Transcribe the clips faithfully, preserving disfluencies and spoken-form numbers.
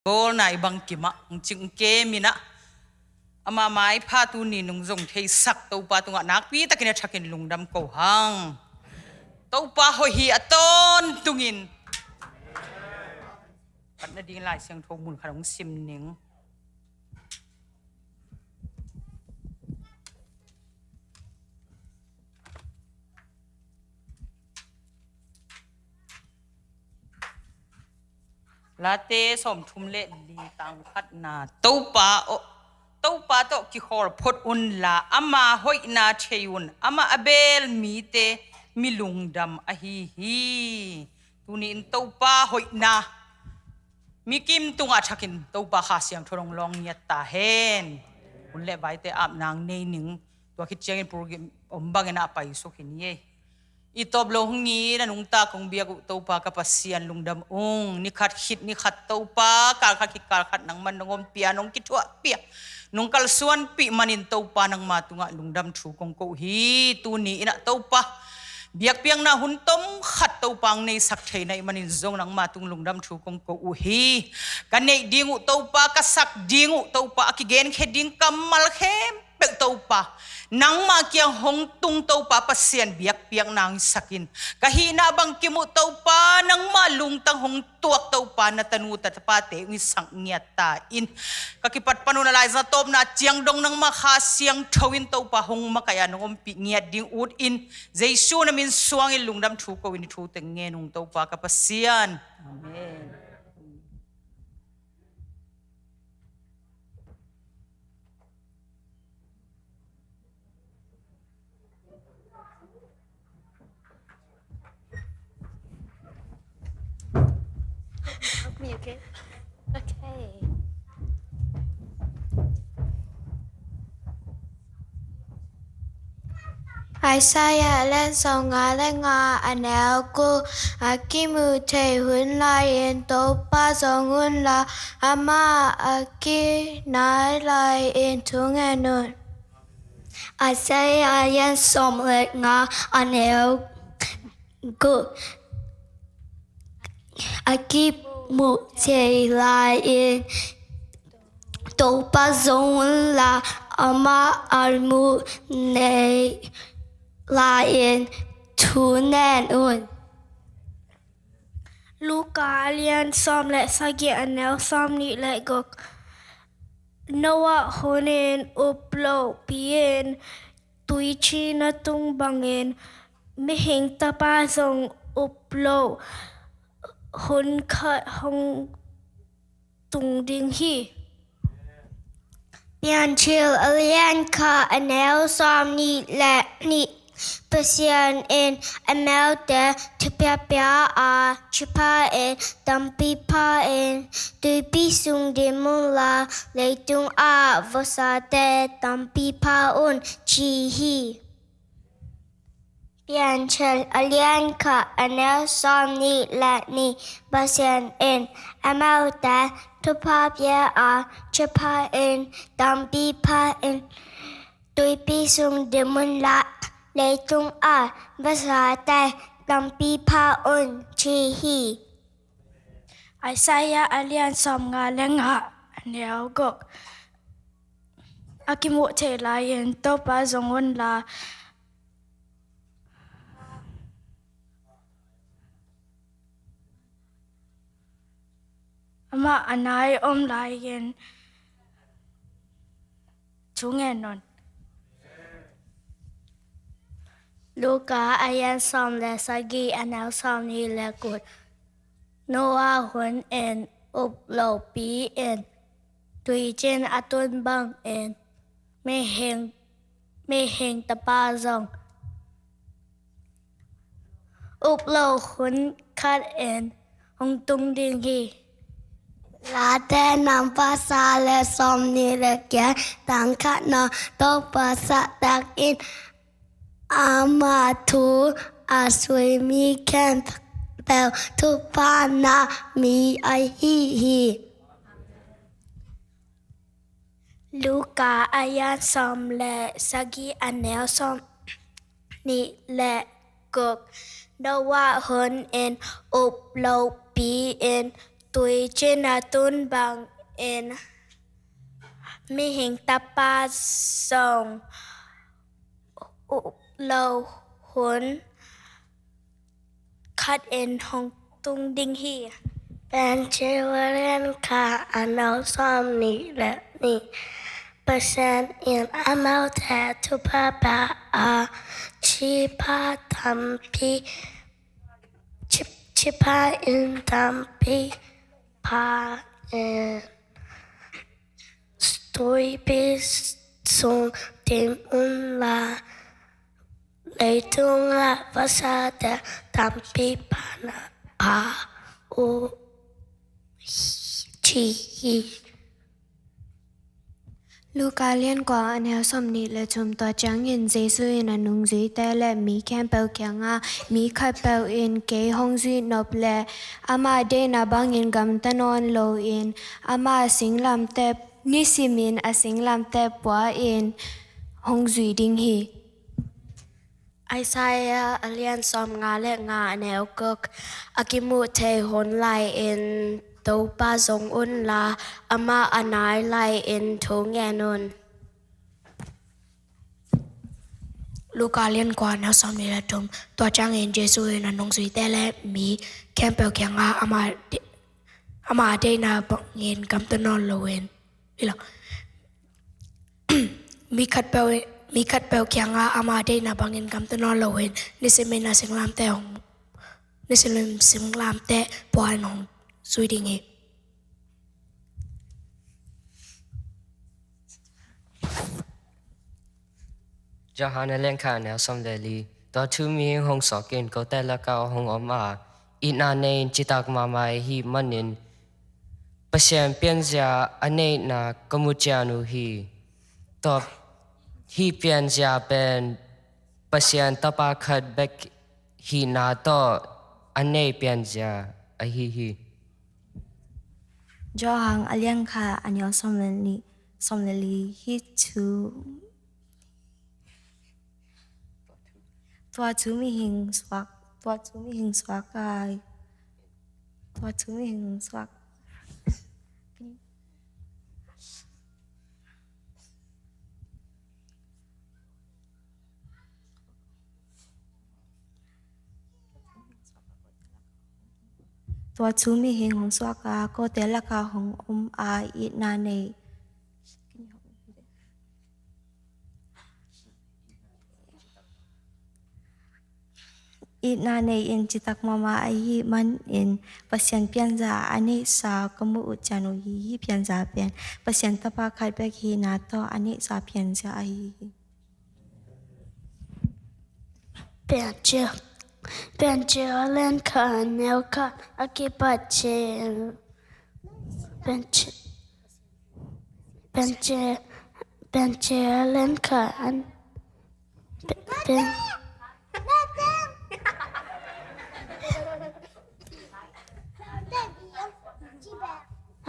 Tawlna i bangkimah hong cing kemin ah, ama maipha tuni nung zong theisak Topa tungah nakpi takin a thakin lungdam ko hang. Topa hoih hi a tawntungin. Patna ding Lai Siangtho mun khat hong sim ning. Late sawmthum le li, tang khatna. Topa aw, Topa tawh kikhawl phot unla, ama hoihna thei un. Amah a beel mite mi lungdam ahi hi. Tuni-in Topa hoihna, mi kim tungah thakin Topa Kha Siangtho hong lawng ngiat ta hen. Hun le vaite ap nang nei ning. Tua khit ciangin program om bangin a paisuk hi ni ei. I tawp lo hong it a nungta kong biak uh Topa ka Pasian, lungdam ung. Ni khat khit ni khat Topa, kal khat khit kal khat nangman nong ompih a, nong kithuahpih a, nong kalsuanpih manin Topa nangma tungah lungdam thu kong ko uh hi. Tuni-in ah Topa, biakpiakna hun tom khat Topa hong neisak thei na hih manin zong nangma tung lungdam thu kong ko uh hi. Ka neih ding uh Topa, ka sak ding uh Topa, a kigenkhe ding kammal khempeuh Topa, nangma kiang hong tung Topa Pasian, biakpiakna hong hisak in. Ka hihna bangkim uh Topa, nangma lungtang hong tuak Topa, na tanu ta tapate hong hisak ngiat ta in. Ka kipat pan uh na laizang tawpna ciang dong nangma Kha Siangtho in Topa hong makaih a nong ompih ngiat ding ut in. Jesu na min suangin lungdam thu ko in, i thu teng ngen ung Topa ka Pasian. Amen. Me, okay? Okay. Isaiah a lian sawmnga le nga, a neu guk. A kimu thei hun lai-in Topa zong unla, amah a kinai lai-in thungen un. Isaiah a lian sawm le nga, a neu guk. A kimu thei lai-in Topa zong unla, amah a mu thei lai-in thungen un. Luka a lian sawm le sagih, a neu sawmnih le guk. Noah hunin up lopi-in tuici na tung bangin mihing Tapa zong up lo hun khat hong tung ding hi. Piancil a lian khat, a neu sawmnih le nih. Pasian in amaute thupha pia a, thupha in tampi pha in, tuipi sung dim unla, leitung ah vasate tampi pha un, ci hi. Piancil a lian khat, a neu sawmnih le nih. Pasian in amaute thupha pia a, thupha in tampi pha in, tuipi sung dim unla, leitung ah vasate tampi pha un, ci hi. Isaiah a lian sawmnga le nga, a neu guk. A kimuh thei lai-in Topa zong unla, amah a nai om lai-in thungen un. Luka a lian sawm le sagih, a neu sawmnih le guk. Noah hunin up lopi-in tuicin a tun bangin mihing, mihing Tapa zong up lo hun khat in hong tung ding hi. Late nambasa le sawmnih le giat, tang khatna. Topa sahtak in ama thu a zui mi khempeuh thupha na mi ahi hi. Luka a lian sawm le sagih, a neu sawmnih le guk. Noah hunin up lopi-in Tuiciin a tun bangin Mihing Tapa zong uk lo hun khatin hong tung ding hi. Piancil a lian khat, a neu sawmnih le nih. Pasian in amaute thupha pia a, thupha tampi, thupha in tampi pia in, tuipi sung dim unla, leitungah vasate tampi pana pha uh, ci hi. Luka lian kua, a neu sawmnih le thum. Tua ciangin Jesu in a nungzuite le mi khempeuh kiangah, mi khatpeuh in kei hong zuih nop leh, ama deihna bangin gamta nawn loin, ama singlamteh, nisimin a singlamteh pua-in hong zui ding hi. Isaiah a lian sawmnga le nga, a neu guk. A kimuh thei hun lai-in Topa zong unla, amah a nai lai-in thu ngen un. Luka lian kua, a neu sawmnih le thum. Tua ciangin Jesu in a nungzuite le mi khempeuh kiangah ama de-, ama deihna bangin gamta nawn loin, mi khatpeuh, mi khatpeuh kiangah ama deihna bangin gamta nawn loin, nisimin a singlamteh hong, nisimin singlamteh pua-in hong zui ding hi. Johan a lian khat, a neu sawm le li. Tua thu mihing hong suak in kote lakah hong om a, itna nei-in citak mahmah ahih manin Pasian pianzia a neihna ka mu cian uh hi. Tua hih pianzia pen Pasian Tapa khat bek hihna tawh a nei pianzia ahi hi. Johan a lian khat, a neu sawm le nih, sawm le li. Hih thu, tua thu mihing suak, tua thu mihing suak a, tua thu mihing suak. Tua thu mihing hong suak a, kote lakah hong om a, itna nei, itna nei-in citak mahmah ahih manin Pasian pianzia a neihsa ka mu uh cian uh hi. Hih pianzia pen Pasian Tapa khat bek hihna tawh a neihsa pianzia ahi hi. Piancil, Piancil a lian khat, a neu khat, a kipat cil. Piancil, Piancil, Piancil a lian khat, a, Pian, Pian,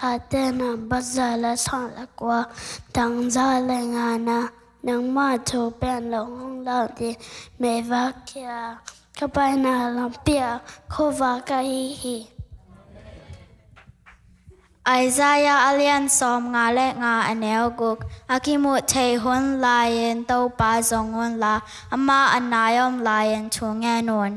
Ate namba za le sawm le kua, tang za le ngana, nangmah thu pian lo hong lak ding, meivak khia, ka paina lampi ah khuavak ka hi hi. Isaiah a lian sawmnga le nga, a neu guk. A kimuh thei hun lai-in Topa zong unla, amah a nai om lai-in thu ngen un.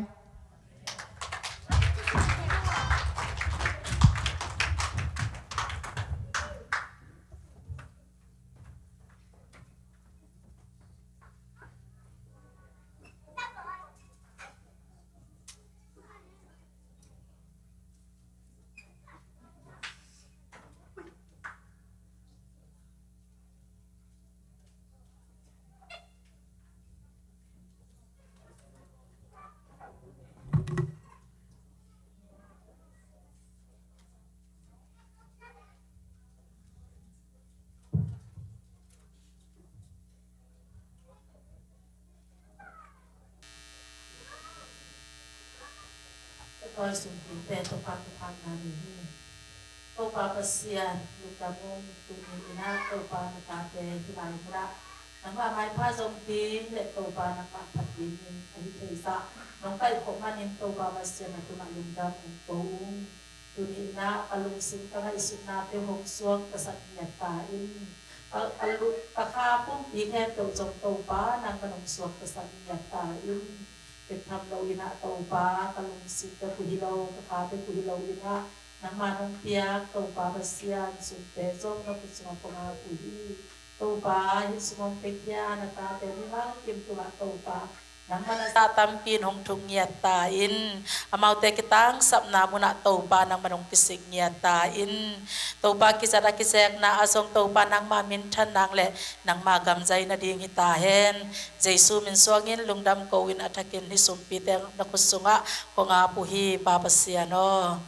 Topa sung tungte, Topa thupha na ni hi. Topa Pasian, lungdam ung, tuni in ah Topa na tate hih lai mun ah nangmah maipha zong ding le Topa nangmah phat ding in a hi thei sa. Nong kaihkhop manin Topa Pasian na tungah lungdam ung, ko ung. Tuni-in ah ka lungsim ka ngaihsutnate hong suaktasak ngiat ta in. Ka, ka, lu-, ka kha pumpi khempeuh zong Topa nangman hong suaktasak ngiat ta in. Bek tham loin ah Topa, ka lungsimte kuhi lo, ka khate kuhi loin ah nangman hong piak Topa Pasian, sumte zong na khut sungah kong ap uh hi. Topa, hih sum hong pia na tate mimal kim tungah Topa, nangman a sa tampi in hong thuk ngiat ta in. Amaute kitangsapna munah Topa nangman hong kisik ngiat ta in. Topa, kizat a kizekna ah zong Topa nangma minthan nang le nangma gam zai nading hi ta hen. Jesu min suangin lungdam ko-in a thakin hih sumpite na khut sungah kong ap uh hi, Pa Pasian aw.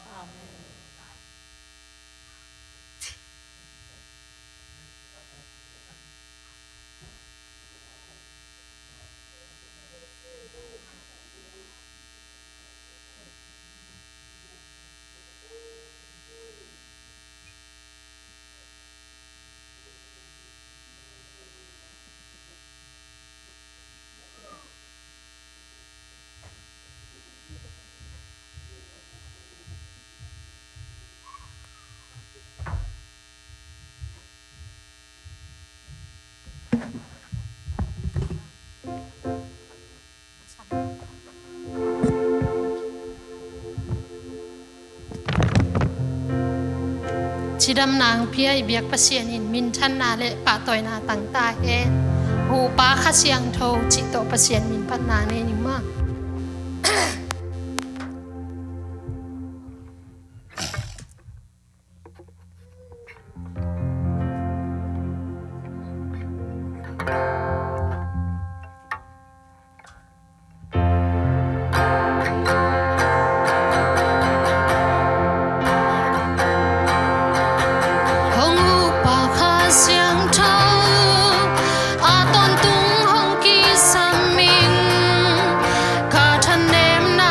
Amen. Cidamna hong pia i biak Pasian in minthanna le pahtawina tang ta hen. Pu, Pa, Kha Siangtho cih tawh Pasian min phatna nei ni maw. Hong upa Kha Siangtho a tawntung hong kisam in, ka thanemna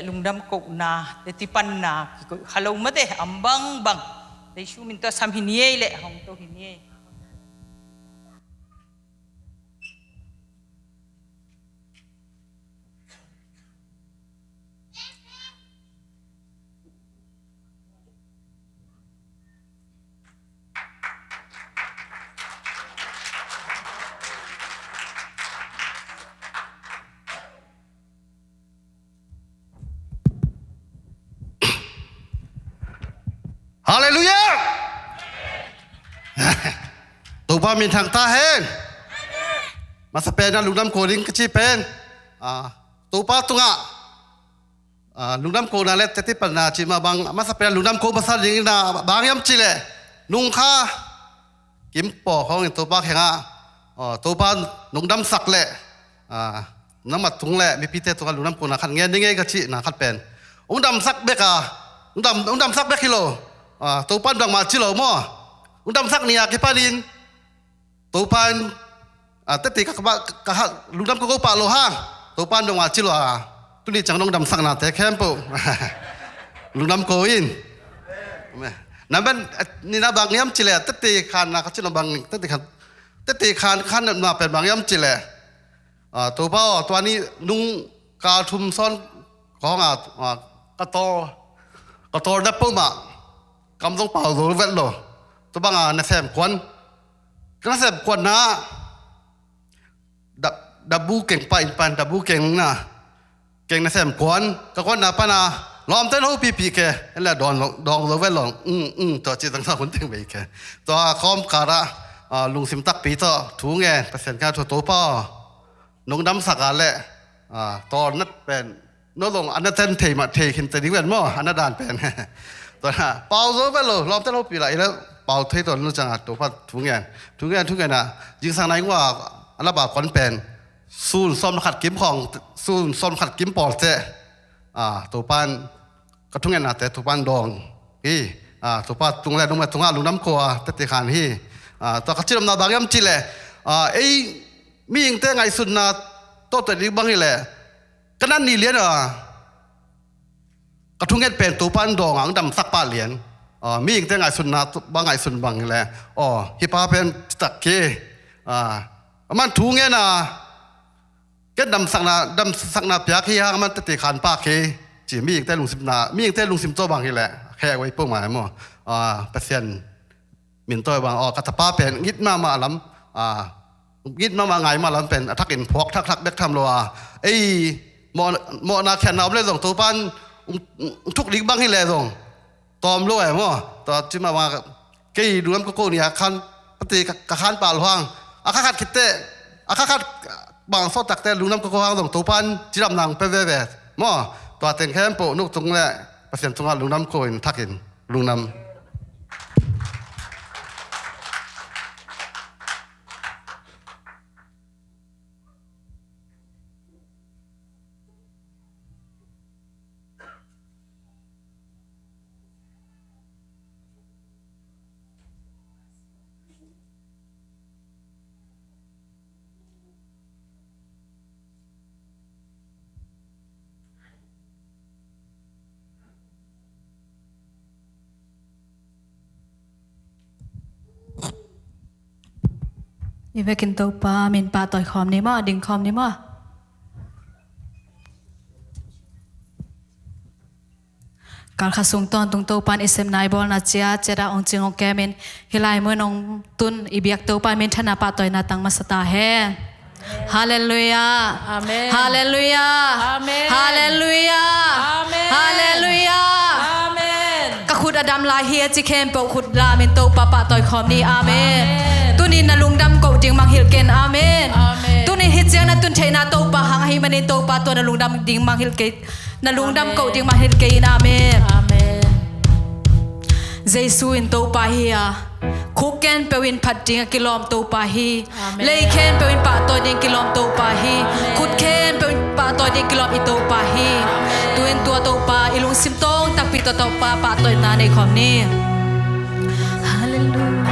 lungdam kohna, teci panna kikoih kha lo mate, a om bangbang Jesu min tawh sam hi ni ei leh, hong to hi ni ei. Halleluiah! Topa min thang ta hen. Masa pen a lungdam ko ding ka ci pen, ah, Topa tungah, ah, lungdam kona le teci panna ci mah bang, masa pen a lungdam ko masa ding in a bang hiam cih leh, nung kha kim pawh hong in Topa kiangah, ah, Topa nong damsak leh, ah, nangmah tung le mipite tungah lungdam kona khat ngen ding ei ka cihna khat pen, hong damsak bek a, hong dam, hong damsak bek hi lo, ah, Topa in bangmah ci lo maw. Hong damsak ni a kipanin Topa in, ah, teci ka, ka, ka, ka lungdam ko ko pah lo hang, Topa in bangmah ci lo a, tuni ciang nong damsaknate khempeuh lungdam ko in. Amen. Namban, ah, nihna bang hiam cih leh, teci khanna ka cihna bang, teci khan, teci khan, khanna pen bang hiam cih leh, ah, Topa aw, tua ni nung kal thum sawn kong a, ah, ka tawl, ka tawl dap peuhmah, kam zong pau zo vet lo. Tua banga nasem kuan, ka nasem kuanna, da, dabu keng pah in pan, dabu keng na, keng nasem kuan, ka kuanna pana lawmte in hopihpih kei, en le dawn lo, dawng lo vet lo, ung, ung, tua ci tangtang hun teng bei kei. Tua kawmkal ah, ah, lungsim takpi tawh thu ngen, Pasian kiang thu, Topa aw, nong damsak a leh, ah, tawlnat pen, no zong a na ten thei mah, thei khin te ding ven maw, a na dan pen. Tua na, pau zo vet lo, lawmte in hopih la, i le pau thei tawh nu ciang a, Topa thu ngen, thu ngen, thu ngen a, zingsang nai ngua a lap a kuan pen, sun sawm le khat kim khawng, sun sawm le khat kim pawl teh, ah, Topa in ka thungennate Topa in dawng hi. Ah, Topa tung le nungmah tungah lungdam ko a, teci khan hi. Ah, tua ka ci lawmna bang hiam cih leh, ah, ei mihingte ngaihsutna tawh tawh ding bang hi leh, ka nat ni lian a, ka thungen pen Topa in dawng a, hong damsak pah lian. Ah, mihingte ngaihsutna bang, ngaihsun bang hi leh, aw, hih pa pen citak kei. Ah, aman thu ngen a, ken damsakna, damsakna piak hi hang, aman teci khan pah kei, ci mihingte lungsimna, mihingte lungsim tawh bang hi leh, khek vei peuhmah e maw. Ah, Pasian min tawh bang, aw, ka tapa pen ngit mahmah lam, ah, ngit mahmah ngai mah lam pen a thakin phuak thakthak bek tham lo a, ei, mawh, mawhna khiatna om le zong Topa in, um, um, thuk ding bang hi leh zong tawm lo e maw. Tua ci mah bang a, kei lungdam ko ko ni a khan, pati ka, ka khan pah lo hang, a kha khat khit teh, a kha khat bang sawt tak teh lungdam ko ko hang zong Topa in cidamna hong pia veve maw. Tua teng khempeuh nu tung le Pasian tungah lungdam ko in thakin lungdam. I vekin Topa min pahtawi khawm ni maw, ding khawm ni maw. Kalkhat sung tawntung Topa in i sepna i bawlna ciatciat ah hong cing hong kemin, hih lai mun hong tun i biak Topa in minthanna pahtawina tang masa ta hen. Halleluiah. Amen. Halleluiah. Amen. Halleluiah. Amen. Halleluiah. Amen. Ka khut a dam lai hi a ci khempeuh khut lamin Topa pahtawi khawm ni. Amen. Amen. Tunin na lungdam koh ding mangngilh ken. Amen. Amen. Tunin hih ciang na tun theihna Topa hang ahih manin Topa tua na lungdam ding mangngilh kei. Na lungdam koh ding mangngilh kei in. Amen. Amen. Jesu in Topa hi a, khuk khempeuh in phat ding a kilawm Topa hi. Amen. Lei khempeuh in pahtawi ding kilawm Topa hi. Amen. Khut khempeuh in pahtawi ding kilawm i Topa hi. Amen. Tu-in tua Topa i lungsim tawng takpi tawh Topa pahtawina nei khawm ni. Halleluiah.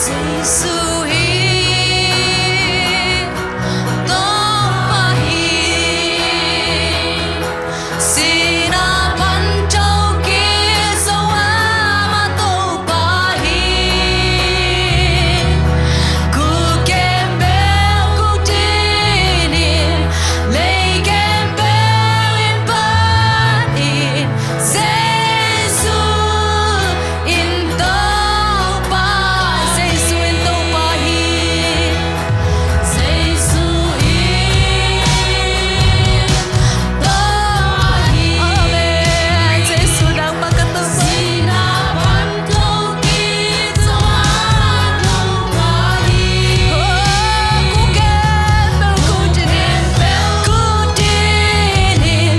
Jesu hi, Topa hi. Sihna pan thokik zo a, amah Topa hi. Khut khempeuh khut dinin, lei khempeuh in panin, Jesu in Topa, Jesu in Topa hi. Jesu in Topa hi. Amen. Jesu nangmah ka Topa. Sihna pan thokik zo a, Topa hi. Oh, khut khempeuh khut dinin, khut dinin,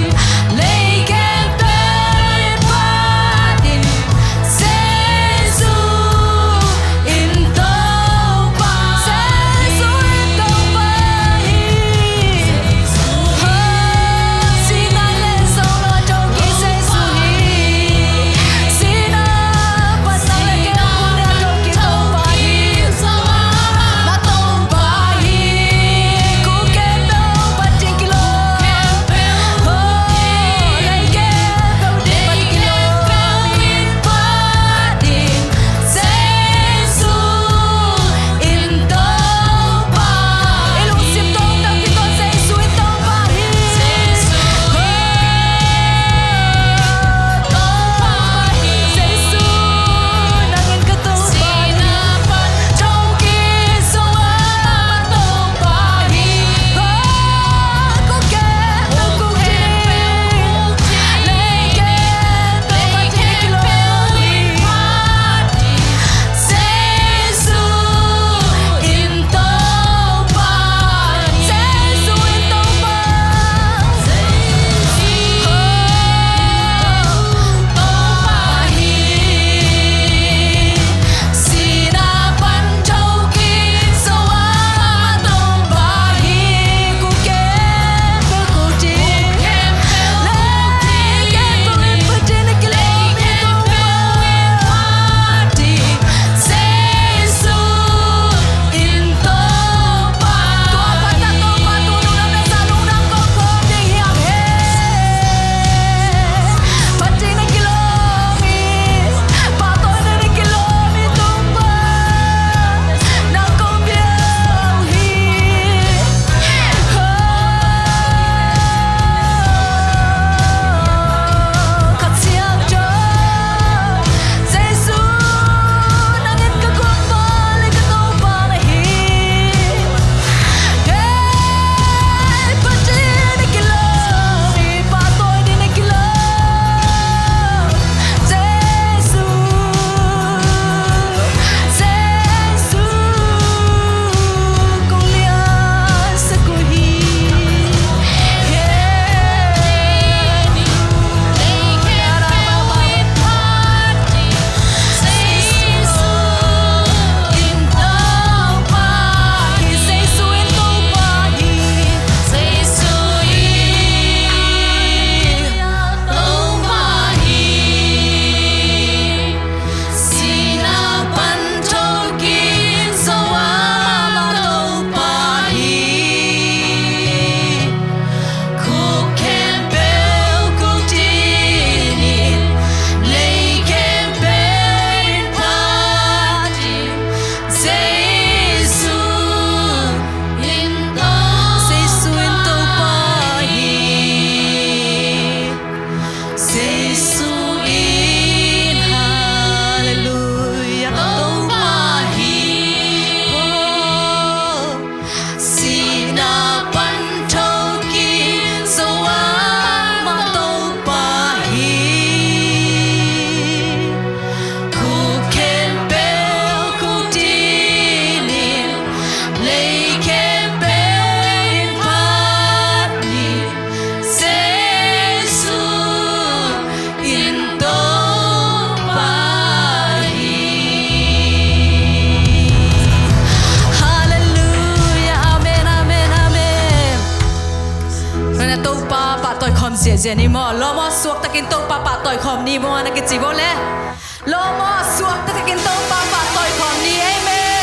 lei khempeuh in panin, Jesu in Topa, Jesu in Topa hi. Sihna len zo lo a thokik Jesu hi. Sihna pan nang le kei a thokik Topa hi. Amah Topa hi. Khut khempeuh panin kilawm. Oh, lei khempeuh panin kilawm. Jesu in Topa. I lungsim tawh takpi tawh Jesu in Topa hi. Topa hi. Jesu, nang in ka Topa hi. Sihna pan thokik zo a, Topa hi. Khut khempeuh khut dinin, lei khempeuh panin kilawm. Jesu in Topa, Jesu in Topa. Topa hi. Sihna pan thokik zo a, Topa hi. Khut khempeuh khut dinin, lei khempeuh in panin kilawm hi Topa. Jesu in Topa. Tua pan tawh Topa tu nung na pia sa lungdam kawmkawm ding hi hang e. Panin na kilawm hi. Pahtawi dingin kilawm hi Topa. Nang kong bia uh hi. Ka Siangtho Jesu, nang in ka Gumpa le ka Topa na hi. Hei, panin na kilawm hi, pahtawi dingin na kilawm. Jesu, Jesu, kong liansak uh hi. Hei, Jesu in Topa hi, Jesu in Topa hi, Jesu in Topa hi. Sihna pan thokik zo a, Topa hi. Khut khempeuh khut dinin, lei khempeuh in panin, Jesu in Topa, Jesu in Topa hi. Jesu in, halleluia, Topa hi. Oh, sihna pan thokik zo a, amah Topa hi. Khut khempeuh khut dinin, lei khempeuh in panin, Jesu in Topa hi. Halleluia. Amen, amen, amen. Nana Topa pahtawi khawm ziahziah ni maw. Lawm aw, suaktakin Topa pahtawi khawm ni maw, na kici bo le. Lawm aw, suaktakin Topa pahtawi khawm ni. Amen.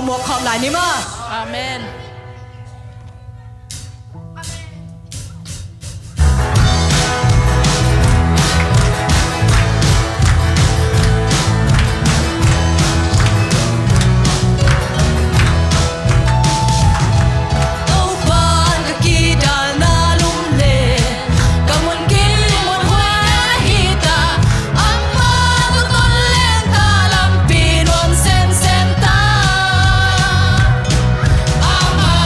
Muak khawm lai ni maw. Amen. Topa in ka kidalna lum le ka mun kimun huai hi ta. Amah tawh tawh leng ka lampi nuam semsem ta. Amah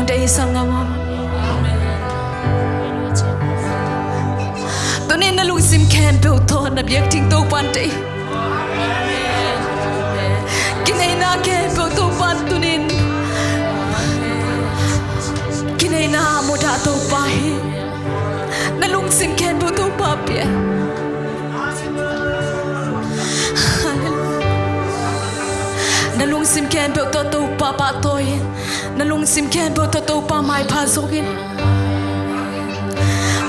Tei sang ngam aw. Tunin na lungsim khempeuh tawh na biak ding Topa'n tei. Kineihna khempeuh Topa'n tunin, kineihna mudah Topa hi. Na lungsim khempeuh Topa pia. Halleluiah. Na lungsim khempeuh tawh Topa pahtawi in. Na lungsim khempeuh tawh Topa maipha zong in.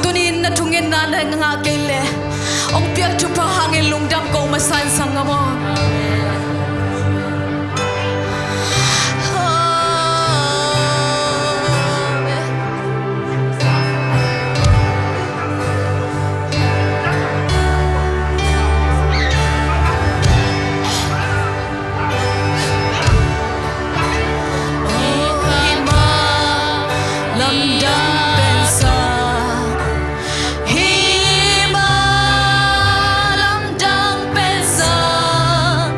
Tunin na thungetna na ngah kei leh hong piak thupha hangin lungdam ko masa in sang ngam aw. Lamdang pen sang, hih mah lamdang pen sang.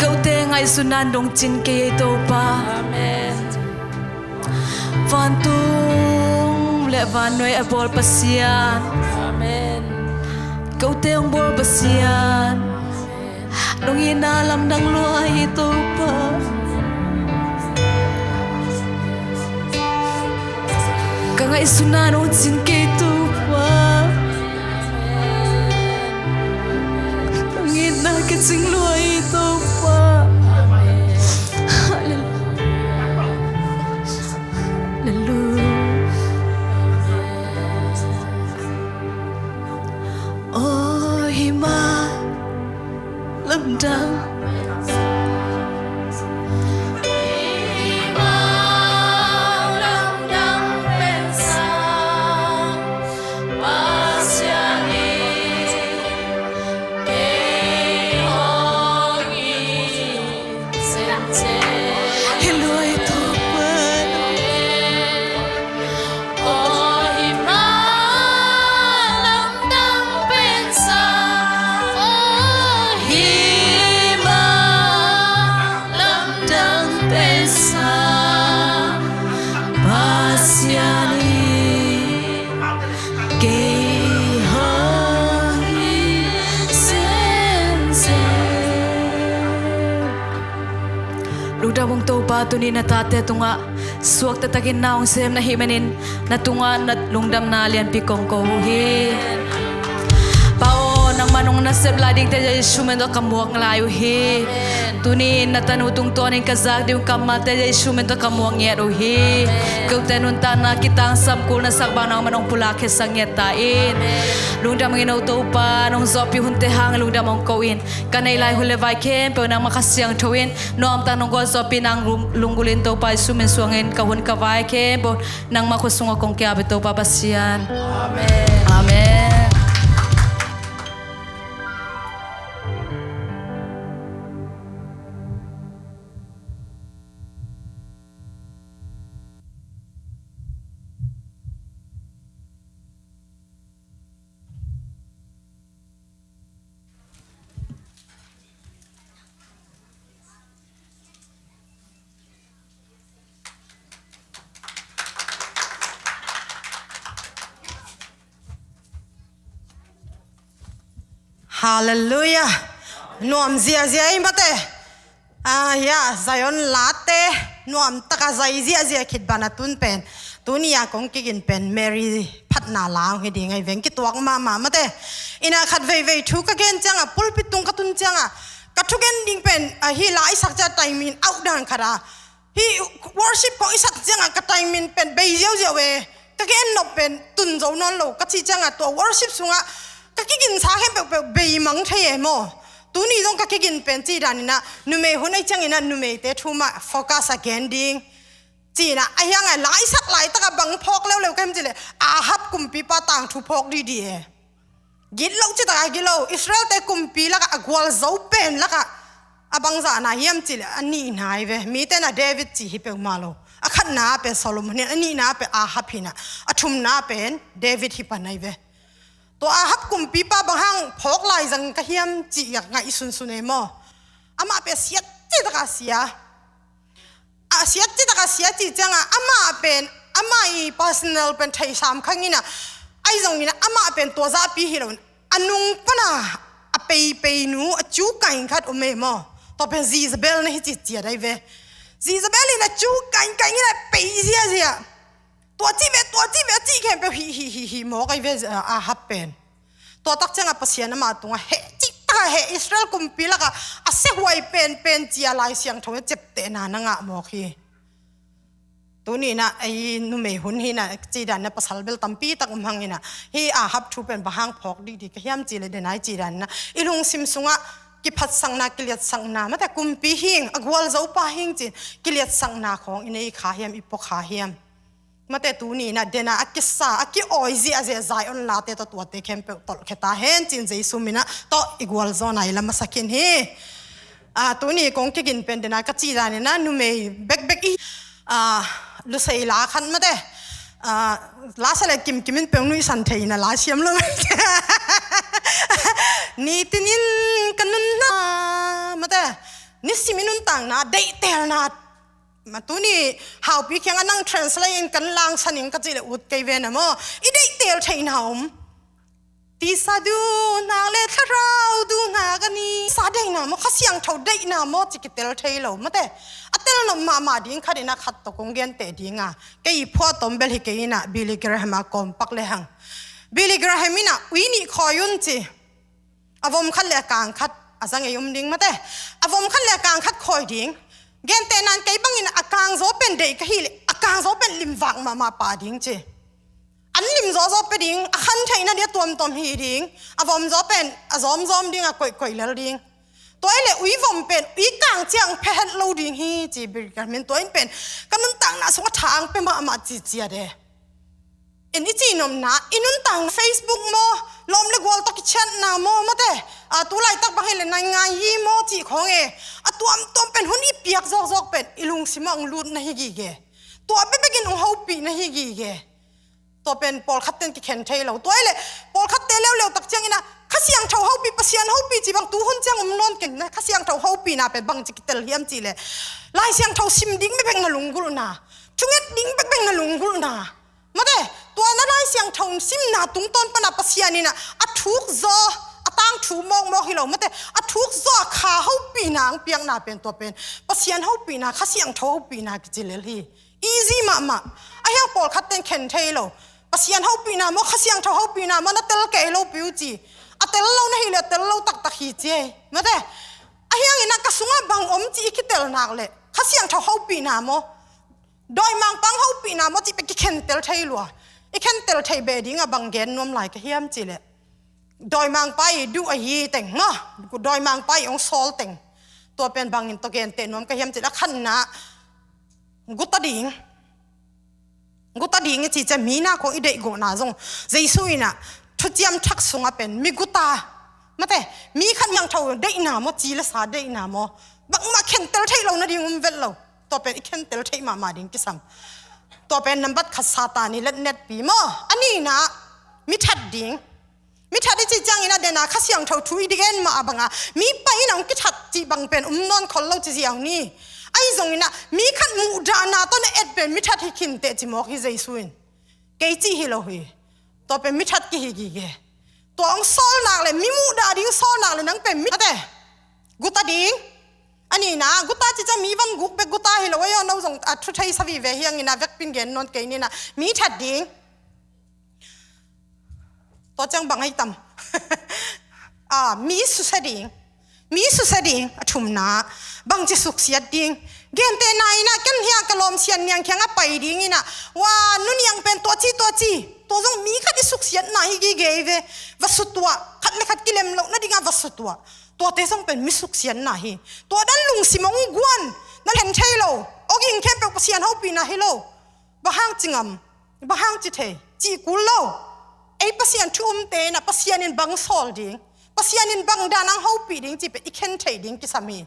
Kote ngaihsutna in dong cin kei ei Topa. Amen. Vantung le vannuai a bawl Pasian. Amen. Kote hong bawl Pasian. Dong itna lamdang lua ei Topa. Ka ngaihsutna in hong cin kei Topa. Dong itna ka cing lua ei Topa. Halleluia. Halleluia. Aw hih mah lamdang. Lungdam ung Topa, tuni na tate tungah suakta takin na hong sem na hih manin na tungah na lungdamna lianpi kong ko uh hi. Pa aw, nangmah nong nasep lai dingte Jesu min tawh ka muak lai uh hi. Tuni in na tanu tungtawnin ka zak ding uh kammalte Jesu min tawh ka muak ngiat uh hi. Kote nuntakna kitangsam kul na sak bang nangmah nong pulak khiasak ngiat ta in. Lungdam ngin uh Topa, nong zawhpih hunte hang lungdam hong ko in. Ka neih lai hun le vai khempeuh nangmah Kha Siangtho in nuamtak nong gualzawhpih nang lung-, lunggulh in Topa Jesu min suangin ka hun ka vai khempeuh nangmah khut sungah kong kiap hi Topa Pasian. Amen. Amen. Halleluia. Nuam ziazia i mate. Ah, ya, Zion late nuam taka zai ziahziah khit bana tun pen. Tuni a kong kigin pen Mary phatna la hong hi ding ahi veng kituak mahmah mate. Ina khat veivei thu ka gen cianga, pulpit tung ka tun cianga, ka thugen ding pen, ah, hi la i sak cia taimin auh dan khat a. Hi worship kong i sak cianga ka taimin pen bei ziauziau e. Ka gen nop pen tun zo nawn lo ka cih cianga tua worship sungah ka kiginsa khempeuhpeuh bei mang thei e maw? Tuni zong ka kigin pen cih daninah numei hun ahi cianginah numeite thu mah focus a gen ding. Cinah a hiangah laisak laitakah bang phawk leuleu ka him cileh Ahab kumpipa tangthu phawk didi e. Gitlo citaka gilo Israelte kumpi lakah a gualzo pen lakah a bangzahna hiam cileh a nihna hi ve. Mite na David ci hi peuhmah lo. A khatna pen Solomon hin, a nihna pen Ahab hinah, a thumna pen David hi pan ahi ve. Tua Ahab kumpipa bang hang phawk laizang ka hiam cih ngaih sunsun e maw? Amah pen siat citaka sia. A siat citak a sia cih cianga amah pen amah i personal pen theihsam kha ngina ahi zongina amah pen tua zahpi hi loin a nung pana a peipei nu a cu kain khat om e maw? Tua pen Jezebel na hi ciciat ahi ve. Jezebel in a cu kain kain ngina pei ziazia. Tua cih ve, tua cih ve, a cih khempeuh hih hih hih hih mawk ahi ve. Ahab pen tua tak ciangah Pasian amah tungah heh cih takah heh Israel kumpi lakah a siahuai penpen cia Lai Siangtho in ceptehna na ngah mawk hi. Tuninah ei numei hun hinah cidanna pasal bel tampi tak um hanginah hi Ahab thu pen bang hang phawk didi ka hiam cileh denai cidanna i lungsim sungah kiphatsakna, kiliatsakna, mate kumpi hing, a gualzopa hing cin kiliatsakna khawng i nei kha hiam, i pua kha hiam? Mate tuninah dena a kisa a ki-awi ziahziah Zion late tawh tuate khempeuh tolhkhia ta hen cin Jesu minah tawh i gualzawna i la masa khin hi. Ah, tuni kong kigin pen dena ka cih daninah numei bekbek i, ah, lusei la khat mate, ah, la sa le kimkim in peuh nuihsan thei ina la siam lo. Nitinin ka nunna mate Nisim i nuntakna deihtelna. Matu ni haupi kiangah nang translate in kan langsan ing ka cih leh ut kei ve na maw. I deihtel theihna om. Tisa duhnak le thlarau duhnak a ni. Sa deihna maw, Kha Siangtho deihna maw ci kitel thei lo mate. A tel nop mahmah ding khat in a khat tawh kong genteh ding a, kei i phuah tawm bel hi kei in a, Billy Graham a kawmpak le hang. Billy Graham in a ui nih khawi un ci. A vom khat le a kang khat a za ngei um ding mate. A vom khat le a kang khat khawi ding. Gentehna in kei bangin a kang zaw pen deih ka hih leh a kang zaw pen limvak mahmah pah ding ci. An lim zawzaw pia ding, a khan theihna ding a tuamtuam hi ding, a vom zaw pen a zawmzawm ding, a koihkoih lel ding. Tua i leh ui vom pen ui kang ciang phehet lo ding hi ci Billy Graham in tua in pen ka nuntakna sungah tha ang pia mahmah ci cia de. In i cih nopna, i nuntakna Facebook maw, lawm le gual tawh kiciatna maw mate. A, tu laitak bang hi leh nai ngai hi maw cih khawng e. A tuamtuam pen hun i piak zawkzawk pen i lungsim ah hong lut na hi gige. Tua bekbek in hong hopih na hi gige. Tua pen pawlkhat ten kikhen thei lo. Tua i leh pawlkhat te leuleu tak ciangin a Kha Siangtho hopih, Pasian hopih ci bang tu hun ciang um nawn keng na. Kha Siangtho hopihna pen bang ci kitel hiam cih leh Lai Siangtho sim ding bekbek na lunggulhna, thunget ding bekbek na lunggulhna. Mate, tua na Lai Siangtho simna tungtawn pana Pasian in a, a thuk zaw, a tangthu mawkmawk hi lo mate, a thuk zaw a Kha hopihna ang piakna pen tua pen Pasian hopihna, Kha Siangtho hopihna kici lel hi. Easy mahmah. A hiang pawlkhat ten khen thei lo. Pasian hopihna maw, Kha Siangtho hopihna maw na tel kei lo piu ci. A tel lo na hi leh a tel lo taktak hi ci ei. Mate, a hiang in a ka sungah bang om ci i kitel nak leh Kha Siangtho hopihna maw, dawimangpa hopihna maw cih pen kikhentel thei lua. I khentel theih beh ding a bang gen nuam lai ka hiam cih leh dawimangpa i duh ahi teng maw, dawimangpa i hong sawl teng. Tua pen bangin tawh genteh nuam ka hiam cih leh a khatna guta ding. Guta ding i cih ciang mi na khawng i deihgawhna zong Jesu in a thuciam thak sungah pen mi guta mate, mi khat Kha Siangtho deihna maw, ci le sa deihna maw, bangmah khentel theih lo nading um vet lo. Tua pen i khentel theih mahmah ding kisam. Tua pen nambat khat Satan i letnetpi maw. A nihna mi that ding. Mi that i cih ciangin a dena Kha Siangtho thu i gen mah a banga mi pai in a hong kithat cih bang pen um nawn khol lo ci ziau ni. Ahi zongin a mi khat muhdahna tawh na et pen mi that hi khinteh ci mawk hi Jesu in. Kei cih hi lo hi. Tua pen mi that kihi gige. Tua hong sawlnak le mi muhdah ding sawlnak le nang pen mi that e. Guta ding. A nihna guta cih ciang mi van guk bek guta hi lo a, aw no zong a thu thei sa vive hiangin a vekpin gen nawn kei ni na. Mi that ding. Tua ciang bang hei tam. A, mi susia ding. Mi susia ding a thumna. Bangci suksiat ding. Gentehna in a ken hiang ka lawm Sian Niang kiangah pai ding in a, wa, Nu Niang pen tua ci tua ci. Tua zong mi khat i suksiatna hi gige hi ve. Va sutuah. Khat le khat kilem loh nadingah va sutuah. Tuate zong pen mi suksiatna hi. Tua dan lungsim hong guan. Na len thei lo. Awging khempeuh Pasian hopihna hi lo. Bang hang ci ngam, bang hang ci thei, cih kul lo. Ei Pasian thu umte in a Pasian in bang sawl ding, Pasian in bang dan ang hopih ding cih pen i khen theih ding kisam hi.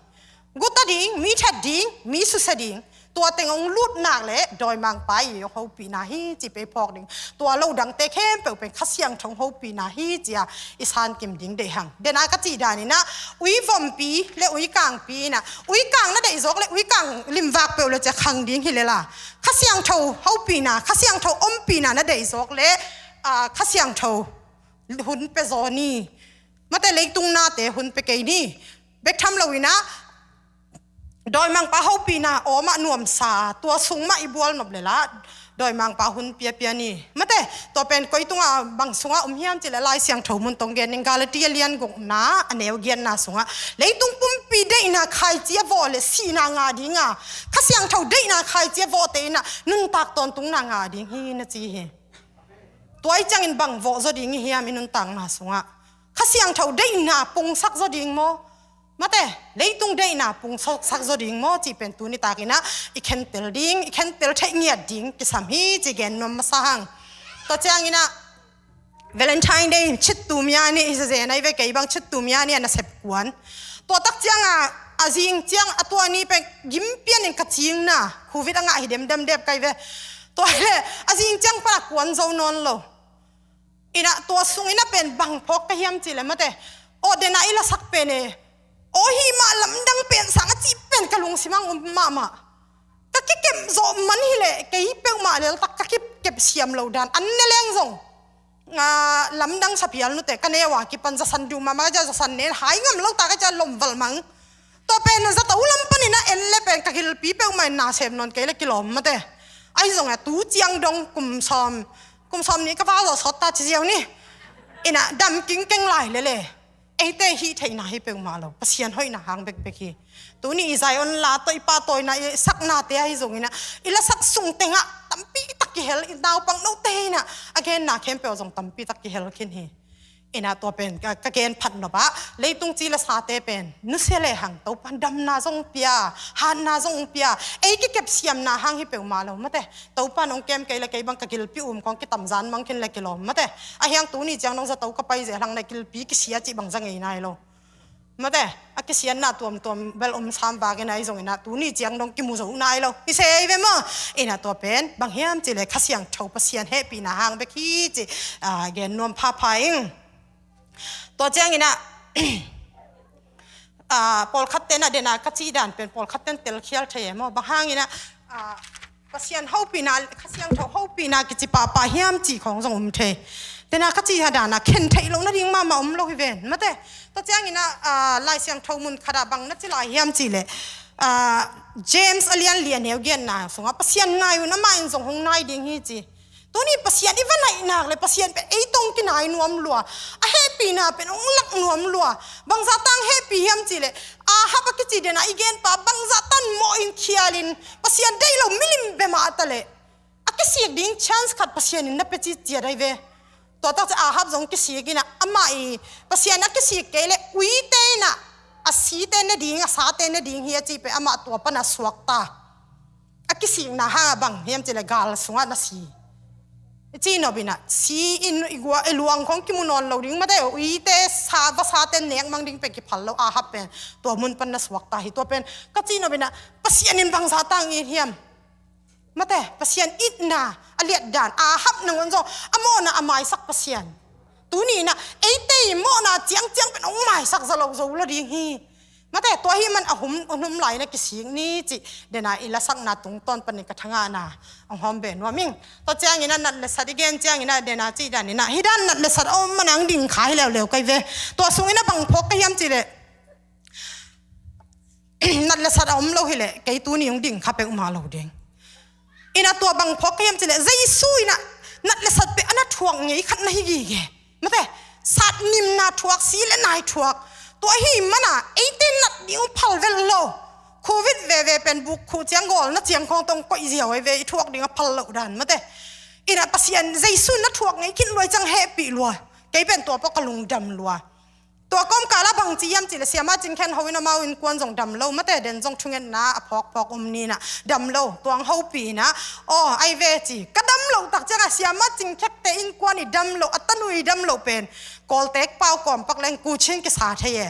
Guta ding, mi that ding, mi susia ding. Tua teng hong lutnak le dawimangpa i hong hopihna hi cih pen i phawk ding. Tua lo dangte khempeuh pen Kha Siangtho hong hopihna hi ci a i sankim ding deih hang. Dena ka cih dan in a ui vompi le ui kangpi in a ui kang na deih zawk le ui kang limvak peuh le cia khang ding hi le la. Kha Siangtho hopihna, Kha Siangtho ompihna na deih zawk le, a, Kha Siangtho hun pia zaw ni. Mate leitung nate hun pia kei ni. Bek tham lo in a dawimangpa hopihna awmah nuamsa, tua sung mah i bual nop le la. Dawimangpa hun piapia ni. Mate, tua pen koi tungah bang sungah om hiam cih le Lai Siangtho mun tong gen in Galatia lian gukna a neu giatna sungah leitung pumpi deihna khaici a vawh le sihna ngah ding a, Kha Siangtho deihna khaici a vawhte in a nuntak tawntungna ngah ding hi na ci hi. Tua i ciangin bang vawh zaw ding i hiam i nuntakna sungah? Kha Siangtho deihna pungsak zaw ding maw? Mate, leitung deihna pungsak zaw ding maw cih pen tuni takin a i khentel ding, i khentel theih ngiat ding kisam hi ci gen nuam masa hang. Tua ciangin a Valentine Day chittu mia ni hi zezen ai ve, kei bang chittu mia ni a nasep kuan. Tua tak cianga a zing ciang a tua ni pen gim pianin ka cingna, covid a ngah hi demdem dep kai ve. Tua hi le a zing ciang pana kuan zo nawn lo. Ina tua sung ina pen bang phawk ka hiam cih le mate. Aw dena i lasak pen e. Aw, hih mah lamdang pen sang a cih pen ka lungsim ah um mahmah. Ka kikep zawh man hileh kei peuhmah leltak ka kikep siam loh dan an ne leng zong, lamdang saphial nute ka neu a kipan zasan duh mahmah ka cia, zasan nen hai ngam lo ta ka cia, lomval mang. Tua pen zato lam panin a en le pen ka gilpi peuhmah in na sem nawn kei le kilawm mate. Ahi zongin a tu ciang dong kum sawm, kum sawm nih ka va zawh sawt ta ci ziau ni. Ina dam kingkeng lai lele. Eite hih theihna hi peuhmah lo, Pasian hoihna hang bekbek hi. Tuni i Zion la tawh i pahtawina i saknate ahi zongin ah, i lasak sung tengah tampi tak kihel, i naupang note in ah a genna khempeuh zong tampi tak kihel khin hi. Ina tua pen ka, ka gen phat nop ah, leitung ci le sate pen nusia lehang Topan damna zong pia, hatna zong pia. Ei kikep siamna hang hi peuhmah lo mate. Topan hong kem kei le kei bang ka gilpi um khawng kitamzan mang khin le kilawm mate. Ahi hang tuni ciang dong zato ka pai zia hang na gilpi kisia cih bang za ngei nai lo. Mate, a kisiatna tuamtuam bel om sam vakin ahi zongin ah tuni ciang dong kimu zo nai lo. I sei ve maw? Ina tua pen bang hiam cih le Kha Siangtho Pasian hehpihna hang bek hi cih, ah, gen nuam phapha ing. Tua ciangin ah, ah, pawlkhat ten ah dena ka cih dan pen pawlkhat ten telkhial thei e maw? Bang hangin ah, ah, Pasian hopihna, Kha Siangtho hopihna kici pahpah hiam cih khawng zong om thei. Tena ka cih a dana khen theih loh nading mahmah om lo hi ven. Mate, tua ciangin ah, ah, Lai Siangtho mun khatah bang na ci lai hiam cih leh, ah, James a lian li a neu giatna sungah Pasian nai un, amah in zong hong nai ding hi ci. Tuni Pasian i va naih nak le Pasian pen ei tong kinai nuam lua. A hehpihna pen hong lak nuam lua. Bangzah tang hehpih hiam cih leh, Ahab a kici dena i genpa bangzah tan mawh in khialin Pasian deih lo milim bemah a ta leh a kisik ding chance khat Pasian in na pia ci ciat ahi ve. Tua tak ciah Ahab zong kisik in ah, amah i Pasian a kisik kei le uite in ah, a site ne ding, a sate ne ding hi a cih pen amah tua pan a suakta. A kisikna hang a bang hiam cih le gal sungah na si. I cih nop in ah, si in i gua, i luang khawng kimu nawn lo ding mate, uite sa, vasate nek mang ding pen kiphal lo, Ahab pen tua mun pan na suakta hi. Tua pen ka cih nop in ah, Pasian in bangzah tang it hiam? Mate, Pasian itna a liatdan, Ahab nangawn zong a mawhna a maisak Pasian. Tuni in ah eite i mawhna ciangciang pen hong maisak za lo zo lo ding hi. Mate, tua hi man a hum, a hum lai na kisik ni cih dena i lasakna tungtawn panin ka thangahna hong hawm ve nuam ing. Tua ciangin ah nat le sat i gen ciangin ah dena cih dan in ah, hi dan nat le sat a om man ang ding kha hi leuleu kai ve. Tua sungin ah bang phawk ka hiam cih leh, nat le sat a om lo hi leh kei tuni hong ding kha peuhmah lo ding. Ina tua bang phawk ka hiam cih leh, Jesu in ah nat le sat pen a na thuak ngei khat na hi gige. Mate, sat nimna thuak, si le nai thuak. Tua hi man a eite nat ding uh phal vel lo. Covid veve pen buk khuh ciang gawl na ciang khawng tong koih ziau ahi ve, i thuak ding a phal loh dan mate. Ina Pasian Jesu na thuak ngei khin luai ciang hehpih lua. Kei pen tua pawh ka lungdam lua. Tua kawmkal ah bang ci hiam cih leh Siamah Cing Khen Ho in amau innkuan zong dam lo mate, den zong thungetna a phawkphawk om ni in ah dam lo. Tua hong hopih in ah, aw, ai ve ci. Ka dam loh tak ciangah Siamah Cing Khekte innkuan i dam loh, a tanu i dam loh pen Kawltek pau kawm pak leng kuchin kisa thei e.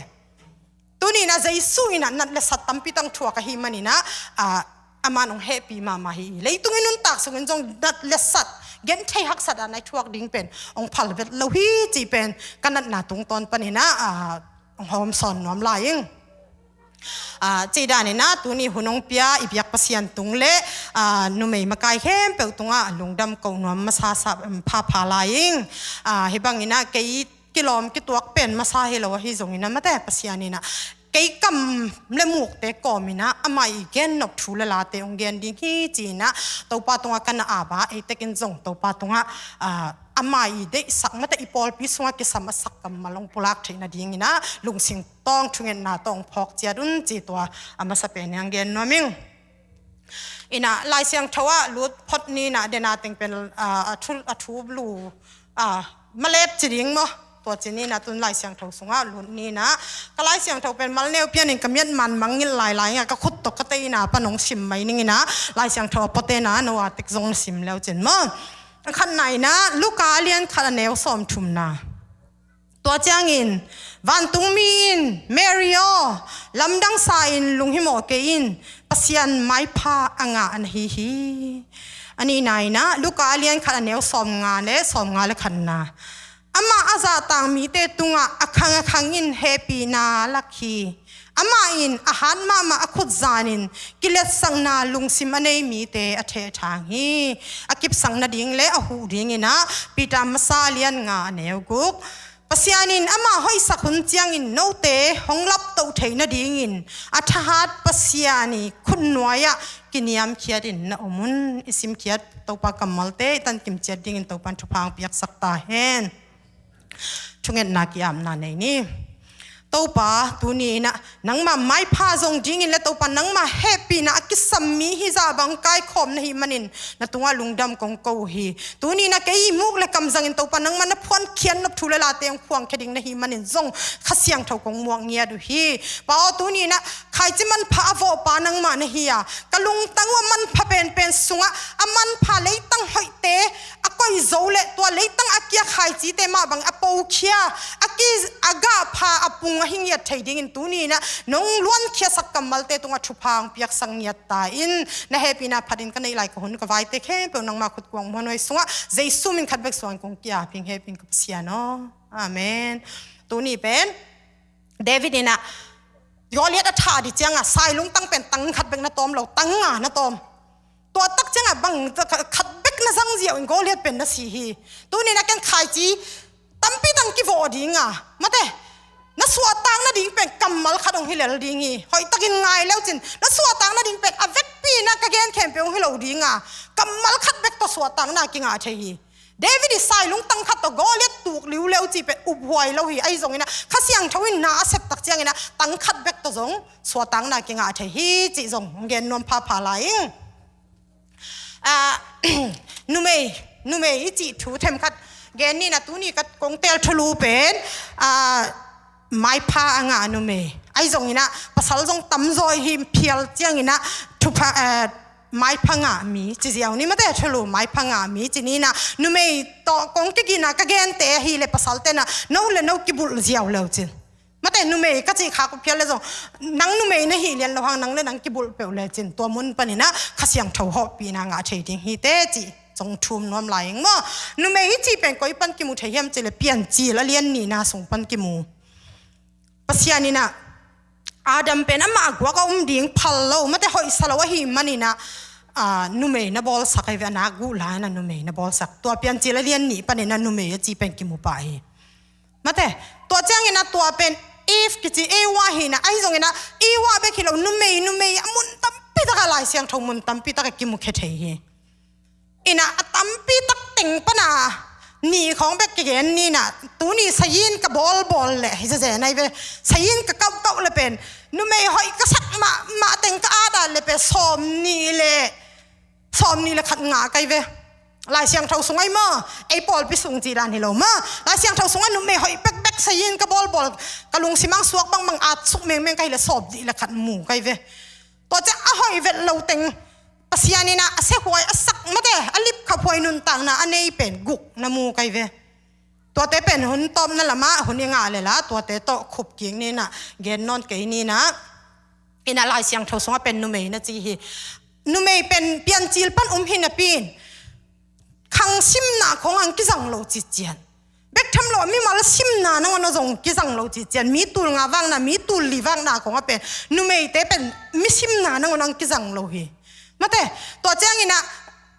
Tuni in ah Jesu in ah nat le sat tampi tang thuak ahih manin ah, ah, amah in hong hehpih mahmah hi. Leitung i nuntak sungin zong nat le sat, genthei haksat a nai thuak ding pen hong phal vet lo hi cih pen ka natna tungtawn panin ah, ah, hong hawm sawn nuam lai ing. Ah, cih dan in ah tuni hun hong pia i biak Pasian tung le, ah, numei makai khempeuh tungah lungdam ko nuam masa sa, um, phapha lai ing. Ah, hih bangin ah kei kilawm kituak pen masa hi lo ahi zongin ah mate, Pasian in ah kei kam le mukte kawmin ah amah i gen nop thu le late hong gen ding hi ci-in ah Topa tungah ka na ap a, ei tekin zong Topa tungah, ah, amah i deihsak mate, i pawlpi sungah kisam a sak kammal hong pulak theih nadingin ah lungsim tawng thungetna tawh hong phawk ciat un ci, tua a masa pen hong gen nuam ing. In ah Lai Siangtho ah lut phot ni in ah dena teng pen, ah, a thu, a thu lu, ah, malep ci ding maw? Tua ci ni in ah tun Lai Siangtho sungah lut ni in ah, ka Lai Siangtho pen mal neu pianin ka miat man mangngilh lailai in ah ka khut tawh ka tei in ah pan hong sim mai ning in ah, Lai Siangtho a pawte in ah no a tek zong na sim leu cin maw? A khatna in ah Luka a lian khat a neu sawmthumna. Tua ciangin vantungmi in, Mary aw, lamdang sa in, lunghimawh kei in, Pasian maipha a ngah na hi hi. A nihna in ah Luka a lian khat a neu sawmnga le sawmnga le khatna. Amah a zahtak mite tungah a khang a khang in hehpihna lak hi. Amah in a hat mahmah a khut zanin kiletsakna lungsim a nei mite a thehthang hi. A kipsak nading le a huh dingin ah Peter masa a lian nga a neu guk. Pasian in amah hoihsak hun ciangin note hong laptoh theih nadingin a thahat Pasian i khutnuai-ah kiniamkhiatin na om un. I simkhiat Topa kammalte i tankim ciat dingin Topa in thupha hong piaksak ta hen. Thungetna ki-apna nei ni. Topa, tuni in ah nangmah maipha zong dingin le Topa nangmah hehpihna a kisam mi hizah bang kaikhawm na hih manin na tungah lungdam kong ko uh hi. Tuni in ah kei i muk le kam zangin Topa nangmah na phuankhiat nop thu le late hong phuangkhia ding na hih manin zong Kha Siangtho kong muak ngiat uh hi. Pa aw, tuni in ah khaici manpha a vawhpa nangmah na hi a, ka lungtang uh a manpha penpen sungah a manpha leitang hoihte a koih zo le tua leitang a kia khaicite mah bang a pokhia, a ki a gahpha a pung a hi ngiat thei dingin tuni in ah nong luankhiasak kammalte tungah thupha hong piaksak ngiat ta in. Na hehpihna phatin ka neih lai ka hun ka vaite khempeuh nangmah khut kuang muanhuai sungah Jesu min khat bek suangin kong ki-ap hi ing, hehpih ing ka Pasian aw. Amen. Tuni pen David in ah Goliath a thah ding ciangah sai lungtang pen tang khat bek na tawm lo, tang nga na tawm. Tua tak ciangah bang khat bek na zang ziau in Goliath pen na si hi. Tuni in ah ken khaici tampi tang kivawh ding a, mate, na suahtak nading pen kammal khat hong hi lel ding hi. Hoihtakin ngai leucin na suahtak nading pen a vekpi in ah ka gen khempeuh hong hi lo ding a, kammal khat bek tawh suahtakna kingah thei hi. David i sai lungtang khat tawh Goliath tuk liuleu cih pen uphuai lo hi. Ahi zongin ah Kha Siangtho in na a sep tak ciangin ah tang khat bek tawh zong suahtakna kingah thei hi cih zong hong gen nuam phapha lai ing. Ah, numei, numei i cih thu themkhat gen ni in ah, tuni ka kong tel thulu pen, ah, maipha a ngah numei. Ahi zongin ah pasal zong tamzaw i hi phial ciangin ah thupha, ah, maipha ngah mi ci ziau ni, mate, thulu maipha ngah mi ci ni in ah, numei tawh kong kigin ah ka gente ahih leh pasalte in ah no le no kibulh ziau leucin, mate, numei ka cih khak uh phial le zong nang numei na hih lian lo hang nang le nang kibulh peuh lecin tua mun panin ah Kha Siangtho hawhpihna ngah thei ding hi teh cih zong thum nuam lai ing maw. Numei i cih pen koi pan kimu thei hiam cih leh Piancil a lian nihna sung pan kimu. Pasian in ah Adam pen amah a guak a um ding phal lo, mate, hoihsa lo ahih manin ah, ah, numei na bawlsak ahi ve, a nak guh lai in ah numei na bawlsak. Tua Piancil a lian nih panin ah numei a cih pen kimu pah hi. Mate, tua ciangin ah tua pen Eve kici Eva hi in ah, ahi zongin ah Eva bek hi lo, numei, numei a mun tampi takah Lai Siangtho mun tampi takah kimukhia thei hi. In ah a tampi tak teng pan ah nih khawng bek kigen ni in ah, tuni sayin ka bawlbawl leh hi zezen ahi ve, sayin ka kauhkauh leh pen numei hoih ka sak mahmah teng ka at ah leh pen sawm nih leh, sawm nih leh khat ngah ka hi ve. Lai Siangtho sung ahi maw, ei pawlpi sung cih dan hi lo maw. Lai Siangtho sungah numei hoih bekbek sayin ka bawlbawl, ka lungsim ah suak bangbang at suk mengmeng ka hi leh sawm nih leh khat mu ka hi ve. Tua ciang a hoih vet lo teng Pasian in ah a sehuai a sak, mate, a lipkhaphuai nuntakna a nei pen guk na mu ka hi ve. Tuate pen hun tawpna lamah hun i ngah leh la tuate tawh khup kik ni in ah, gen nawn kei ni in ah. In ah Lai Siangtho sungah pen numei na ci hi. Numei pen Piancil pan um hi napi in khang simna khawng ah kizang lo cician, bek tham lo mimal simna nangawn ah zong kizang lo cician, mi tul nga vakna, mi tul li vakna khawng ah pen numeite pen mi simna nangawn ah kizang lo hi. Mate, tua ciangin ah,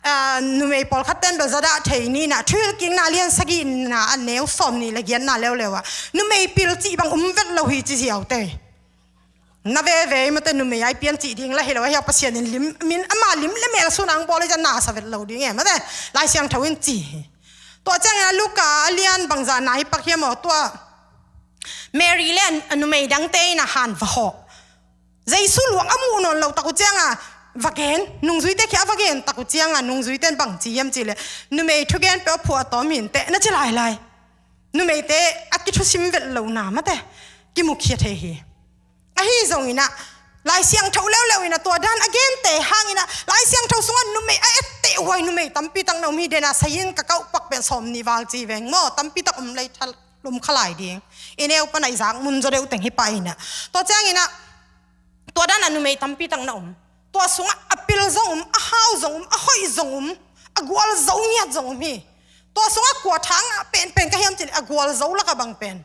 ah, numei pawlkhat ten bel zadah thei ni in ah, Thuhilhkikna lian sagihna a neu sawm nih leh giatna leuleu ah numei pil cih bang um vet lo hi ci ziau teh. Na veve, mate, numei a i piancil ding la hi lo, a hiak Pasian in lim, min ama lim le mel sun ang bawl i zan na sa vet lo ding e, mate, Lai Siangtho in ci hi. Tua ciangin ah Luka a lian bangzah na hi pak hiam aw, tua Mary le a numei dangte in ah han va hawh. Jesu luang a muh nawn lo tak uh ciangah va gen, nungzuite kiang a va gen tak uh ciangah nungzuite in bang ci hiam cih leh, numei thugen peuh a phuah a tawm hi inteh na ci lailai. Numeite a kithusim vet lohna, mate, kimukhia thei hi. Ahi zongin ah Lai Siangtho leuleu in ah tua dan a gente hangin ah Lai Siangtho sungah numei a etteh huai numei tampi tak na um hi den ah, sayin ka kauh pak pen sawm nih val ci veng maw, tampi tak um lei thal, um kha lai ding. I neu pan ah i zak mun zaw deuh teng hi pah in ah. Tua ciangin ah tua dan ah numei tampi tak na um. Tua sungah a pil zong um, a hau zong um, a hoih zong um, a gualzo ngiat zong um hi. Tua sungah kua tha ngah penpen ka hiam cih leh a gualzo lakah bang pen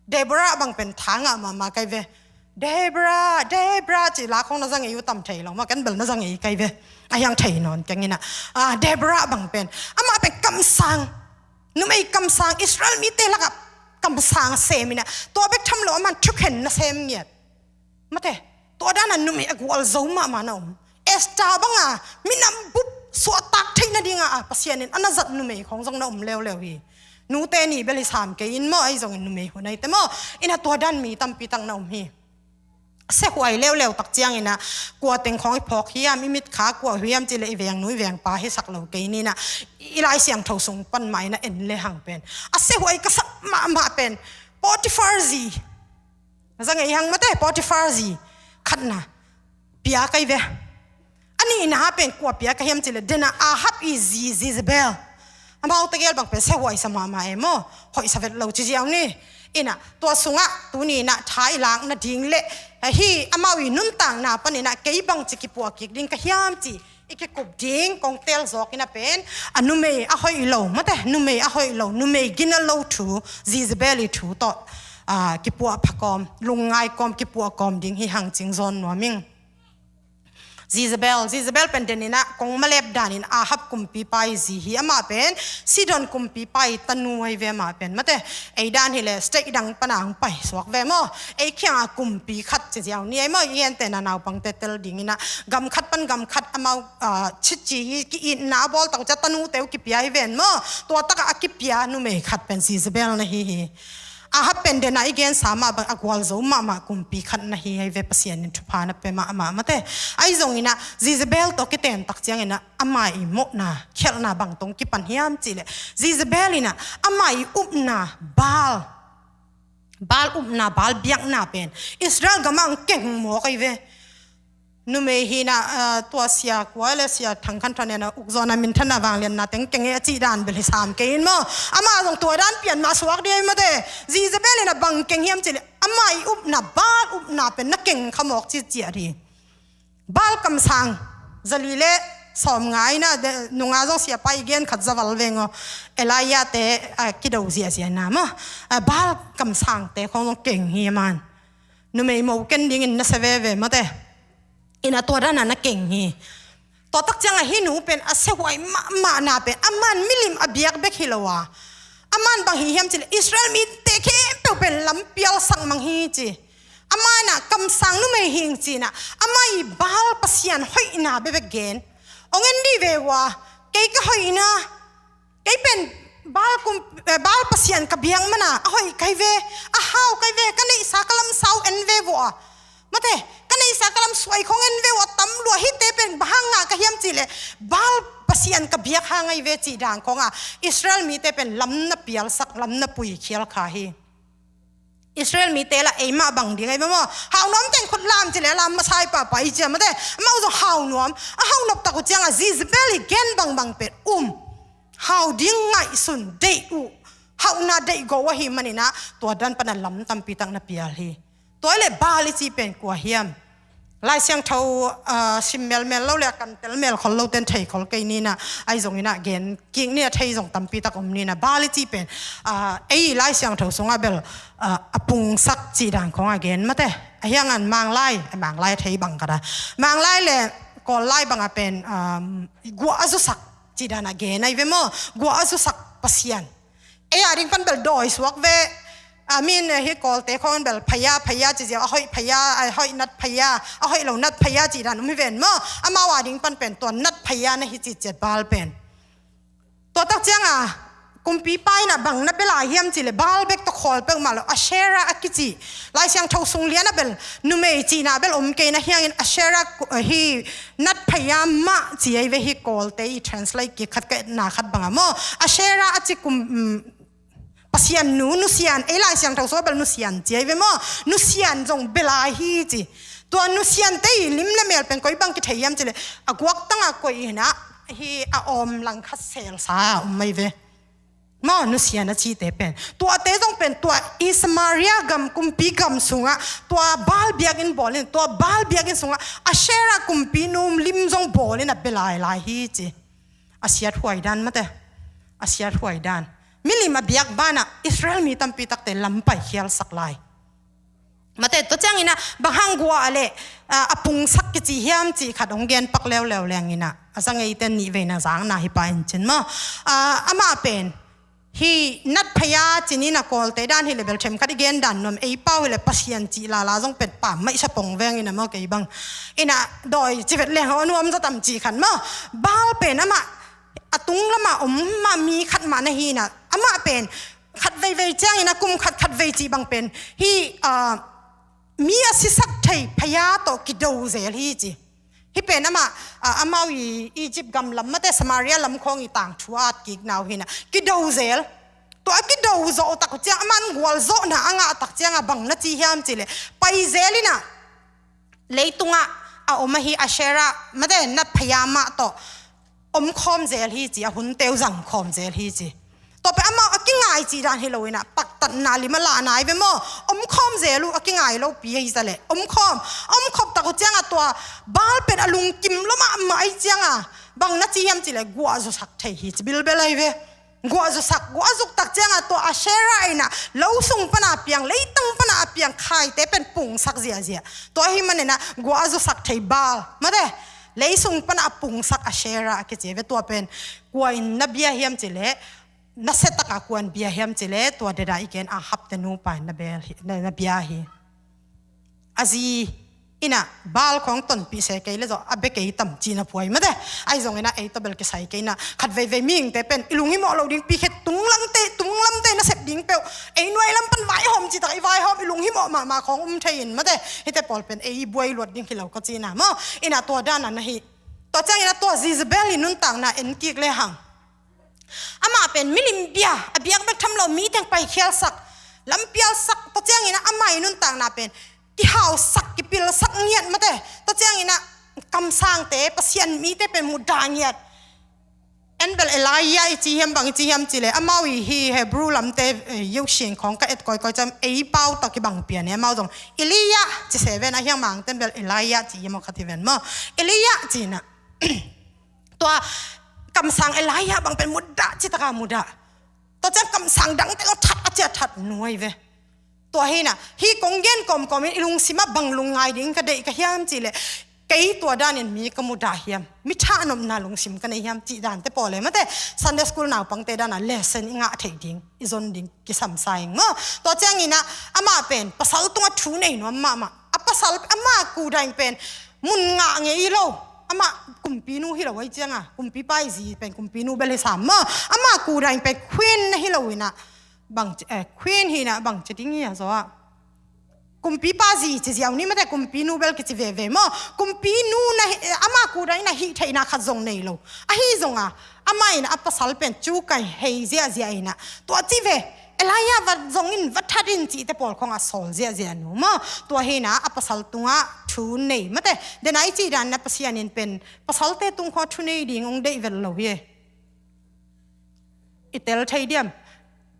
Deborah bang pen tha ngah mahmah ka hi ve. Deborah, Deborah ci la khong na za ngei uh tam thei lo maw, ken bel na za ngei kei ve. A hiang thei nawn keng ina. Ah, Deborah bang pen, amah pen kamsang, numei kamsang, Israel mite lakah kamsang sem ina. Tua bek tham lo, aman thukhen na sem ngiat. Mate, tua dana numei a gualzo mahmah na om. Esther banga minam bup suahtak theih nadinga a Pasian in a na zat numei khong zong na om leuleu hi. Nute nih bel hi sam kei in maw, ahi zongin numei hun ahite maw, ina tua dan mi tampi tak na om hi. Sehuai leuleu tak ciang ina, kua teng khong i phawk hiam, i mitkha kua hiam cih leh i vengnu i vengpa hi sak lo kei ni ina, i Lai Siangtho sung pan mah ina en le hang pen, a sehuai ka sak mahmah pen Potiphar zi. Za ngei hang mate, Potiphar zi khatna pia kei ve. A nihna pen kua pia ka hiam cih leh, dena Ahab i zi Jezebel. Amau tegel bang pen sehuai sa mahmah e maw, hoih sa vet lo ci ziau ni. Ina, tua sungah tuni ina tha i lak nading le, hi amau i nuntakna pan ina kei bangci kipuah kik ding ka hiam ci i kikup ding kong tel zawk ina pen, a numei a hoih lo mate, numei a hoih lo, numei gina lo thu, Jezebel i thu tawh, ah, kipuah pha kawm, lungngai kawm, kipuah kawm ding hi hang cing zawn nuam ing. Jezebel, Jezebel pen den ina kong malep dan in Ahab kumpipa i zi hi, amah pen Sidon kumpipa i tanu ahi ve amah pen mate. Ei dan hi leh state dang pana hong pai suak ve maw. Ei kianga kumpi khat ci ziau ni ei maw, i ente na naupangte tel ding ina gam khat pan gam khat amau, ah, chichi hi, ki-itna a bawl tak uh cia tanute uh kipia hi ven maw. Tua takah a kipia numei khat pen Jezebel na hi hi. Ahab pen dena i gensa mah bang a gualzo mahmah kumpi khat na hi ahi ve, Pasian in thupha na pia mahmah mate. Ahi zong ina Jezebel tawh kiten tak ciang ina ama i mawhna khialhna bang tawh kipan hiam cih leh, Jezebel ina ama i upna Baal, Baal upna, Baal biakna pen Israel gamah hong keng mawk ahi ve. Numei hi ina, ah, tua sia kua le sia Thang Khan Thon ina ukzawhna minthanna vangliatna teng keng e a cih dan bel hi sam kei in maw. Amah zong tua dan pian mah suak ding ahi mate. Jezebel ina bang keng hiam cih leh, ama i upna Baal upna pen na keng kha mawk ci ciat hi. Baal kamsang zali le sawmnga ina, nunga zong siapa i gen khat zaval veng aw. Elijah te, ah, kido ziahziah na maw. Ah, Baal kamsangte khong zong keng hi aman. Numei mo ken dingin na sia veve mate. Ina tua dana na keng hi. Tua tak cianga hi nu pen a sehuai mahmahna pen, aman milim a biak bek hi lo a, aman bang hi hiam cih leh Israel mite khempeuh pen lam pialsak mang hi ci. Ama ina kamsang numei hi ing ci ina, ama i Baal pasian hoihna bekbek gen. Hong en dih ve ua, kei ka hoihna, kei pen Baal kum, eh, Baal pasian ka biak mana a hoih kai ve, a hau kai ve, ka neihsa ka lamsau en ve vua. Mate, ka neihsa ka lamsuai khong en ve ua, tam lua hite pen bang hang ngah ka hiam cih leh Baal pasian ka biak hang ahi ve cih dan khong a, Israel mite pen lam na pialsak, lam na puikhial kha hi. Israel mite lah eimah bang ding ahi ve maw. Hau nuam teng khut lam cih leh lam masa i pahpah i cia mate. Amau zong hau nuam. A hau nop tak uh cianga Jezebel i gen bangbang pen um. Hau ding ngaihsun deih uh. Hauhna deih go ahi manin ah tua dan pana lam tampi tak na pial hi. Tua hi leh Baal i cih pen kua hiam? Lai Siangtho, ah, sim melmel lo le a kan tel mel khol lo ten thei khol kei ni ina, ahi zongin ah gen kik ni a, thei zong tampi tak om ni ina. Baal i cih pen, ah, ei Lai Siangtho sungah bel, ah, a pungsak cih dan khong a gen mate. A hiang an Manglai, eh, Manglai a thei bang ka da. Manglai le Kawllai bang a pen, ah, guah a zusak cih dan a gen ahi ve maw. Guah a zusak pasian. Ei a ding pan bel dawi suak ve. I mean, eh, hi Kawlte khong bel phaya, phaya ci ziau, a hoih phaya, a hoih nat phaya, a hoih lo nat phaya cih dan um hi ven maw. Amau a ding pan pen tua nat phaya na hi cih ciat Baal pen. Tua tak cianga kumpipa ina bang na bia lai hiam cih leh Baal bek tawh khawl peuhmah lo, Asherah a kici. Lai Siangtho sung lian a bel numei cihna bel om kei na hiangin Asherah ku-, eh, hi nat phaya mah ci ahi ve hi Kawlte i translate kik khat ka etna khat banga maw. Asherah a ci kum, mm, Pasian nu, nusian, ei Lai Siangtho sung a bel nusian ci ahi ve maw. Nusian zong bia lai hi ci. Tua nusiante i lim le mel pen koi bang kithei hiam cih leh a guak tanga koih hi ina, hi a awm langkhat selsa a um ahi ve. Maw, nusian a cihte pen. Tuate zong pen tua i Samaria gam, kumpi gam sungah tua Baal biakinn bawl in, tua Baal biakinn sungah Asherah kumpi nu lim zong bawl in a bia lai lai hi ci. A siathuai dan mate. A siathuai dan. Milim a biak banah Israel mi tampi takte lam paikhialsak lai. Mate, tua ciangin ah bang hang gua le, ah, a pungsak kici hiam cih khat hong gen pak leuleu leng in ah, a za ngeite nih veina zangna hi pah in cin maw. Ah, amah pen hih natphaya cin in ah Kawlte dan hi le bel themkhat i gen dan nuam, ei pau hi le Pasian cih lala zong pen pam maih sa pong veng in ah maw kei bang. In ah dawi ci vet leng a nuam zaw tam cih khat maw. Baal pen amah a tung lamah om mah mi khat mah na hi in ah, amah pen khat veivei ciangin ah kum khat khat vei cih bang pen hih, ah, mi a sisak thei phaya tawh kido zel hi ci. Hih pen amah, ah, amau i Egypt gam lam mate Samaria lam khawng i tangthu a at kikna uh hi in ah kido zel. Tua a kido zawh tak uh ciang aman gualzawhna a ngah tak ciang a bang na ci hiam cih leh, pai zel in ah leitungah a om ahi Asherah mate natphaya mah tawh om khawm zel hi ci, a hun teu zang khawm zel hi ci. Tua pen amau a kingai cih dan hi lo in ah, paktatna lim a lah nai ve maw. Om khawm zel uh a kingai lo pi ahi sa leh. Om khawm, om khawm tak uh ciang a tua Baal pen a lungkim lo mahmah ahi ciang a, bang na ci hiam cih leh guah zawsak thei hi ci bilbel ahi ve. Guah zawsak, guah zuk tak ciang a tua Asherah in ah lo sung pan a piang, leitang pan a piang khaite pen pungsak ziahziah. Tua hi man in ah guah zawsak thei Baal. Mate, lei sung pan a pungsak Asherah a kici ve tua pen. Kua in na bia hiam cih leh, na se tak a kua in bia hiam cih leh, tua deda i gen Ahab te nupa in na bel hi, na, na bia hi. A zi in ah Baal khawng tonpih se kei le zaw, a bia kei tam cihna phuai mate. Ahi zongin ah ei tawh bel kisai kei in ah, khat veivei mihingte pen i lunghimawh lo ding pi khe, tunglamte, tunglamte na sep ding peuh, ei nuai lam pan vaihawm cih tak i vaihawm, i lunghimawh mahmah khawng um thei in mate. Hihte pawl pen ei buai luat ding hi lo ka cihna maw. In ah tua dan a na hi. Tua ciangin ah tua Jezebel i nuntakna en kik le hang. Amah pen milim bia, a biak bek tham lo, mi teng paikhialsak, lampialsak, tua ciangin ah amah i nuntakna pen kihausak, kipilsak ngiat mate. Tua ciangin ah kamsangte, Pasian mite pen mudah ngiat. En bel Elijah i ci hiam, bang i ci hiam cih leh, amau i hi Hebrew lamte, eh, Yoshin khawng ka et kawikawi ciang, ei pau tawh kibang pian e, amau zong Elijah ci se ven, a hiang Mangten bel Elijah ci hiam aw khat hi ven maw. Elijah ci in ah tua kamsang Elijah bang pen mudah, cih tak a mudah. Tua ciang kamsang dangte zong that a ciah that nuai ve. Tua hi in ah, hih kong gen kawmkawm in i lungsim ah bang lungngai ding ka deih ka hiam cih leh, kei tua dan in mi ka mudah hiam, mi thahnopna lungsim ka nei hiam cih dante pawl e mate. Sunday school naupangte dan a lesson i ngah theih ding, i zon ding kisam sa ing maw. Tua ciangin ah amah pen pasal tungah thu nei nuam mahmah. A pasal, amah kudaing pen mun ngah ngei lo. Amah kumpinu hi lo ahi ciang a, kumpipa i zi pen kumpinu bel hi sam maw. Amah kudaing pen queen na hi lo in ah, bang ci, eh, queen hi in ah bang ci ding hi a zaw ah. Kumpipa zi ci ziau ni mate, kumpinu bel kici veve maw. Kumpinu na hi, eh, amah kudaing in ah hih theihna khat zong nei lo. Ahi zong a, amah in a pasal pen cu kai hei ziahziah in ah, tua ci ve, Elijah va zong in, va that in cihte pawl khawng a sawl ziahziah nu maw. Tua hi in ah a pasal tungah thu nei mate. Dena i cih dan in ah Pasian in pen pasalte tung khawng thu nei ding hong deih vet lo hi e. I tel thei diam?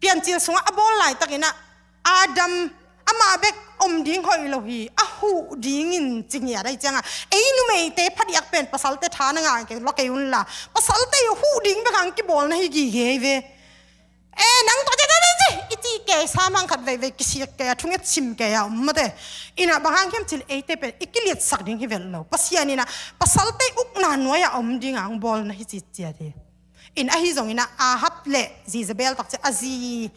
Piancil sungah a bawl laitakin ah Adam amah bek om ding hoih lo hi, a huh dingin ci ngiat ahi ciang a, ei numeite phadiak pen pasalte tha na ngah kei lo kei un la, pasalte huh ding bek hang kibawl na hi gige hi ve. E, nang tawh te te te i ci kei, sa mang khat veivei kisik kei a, thunget sim kei a om mate. In ah bang hang hiam cih leh eite pen i kiliatsak ding hi vet lo. Pasian in ah pasalte ukna nuai ah om ding a hong bawl na hi citciat hi. In ahi zongin ah Ahab le Jezebel takciang a zi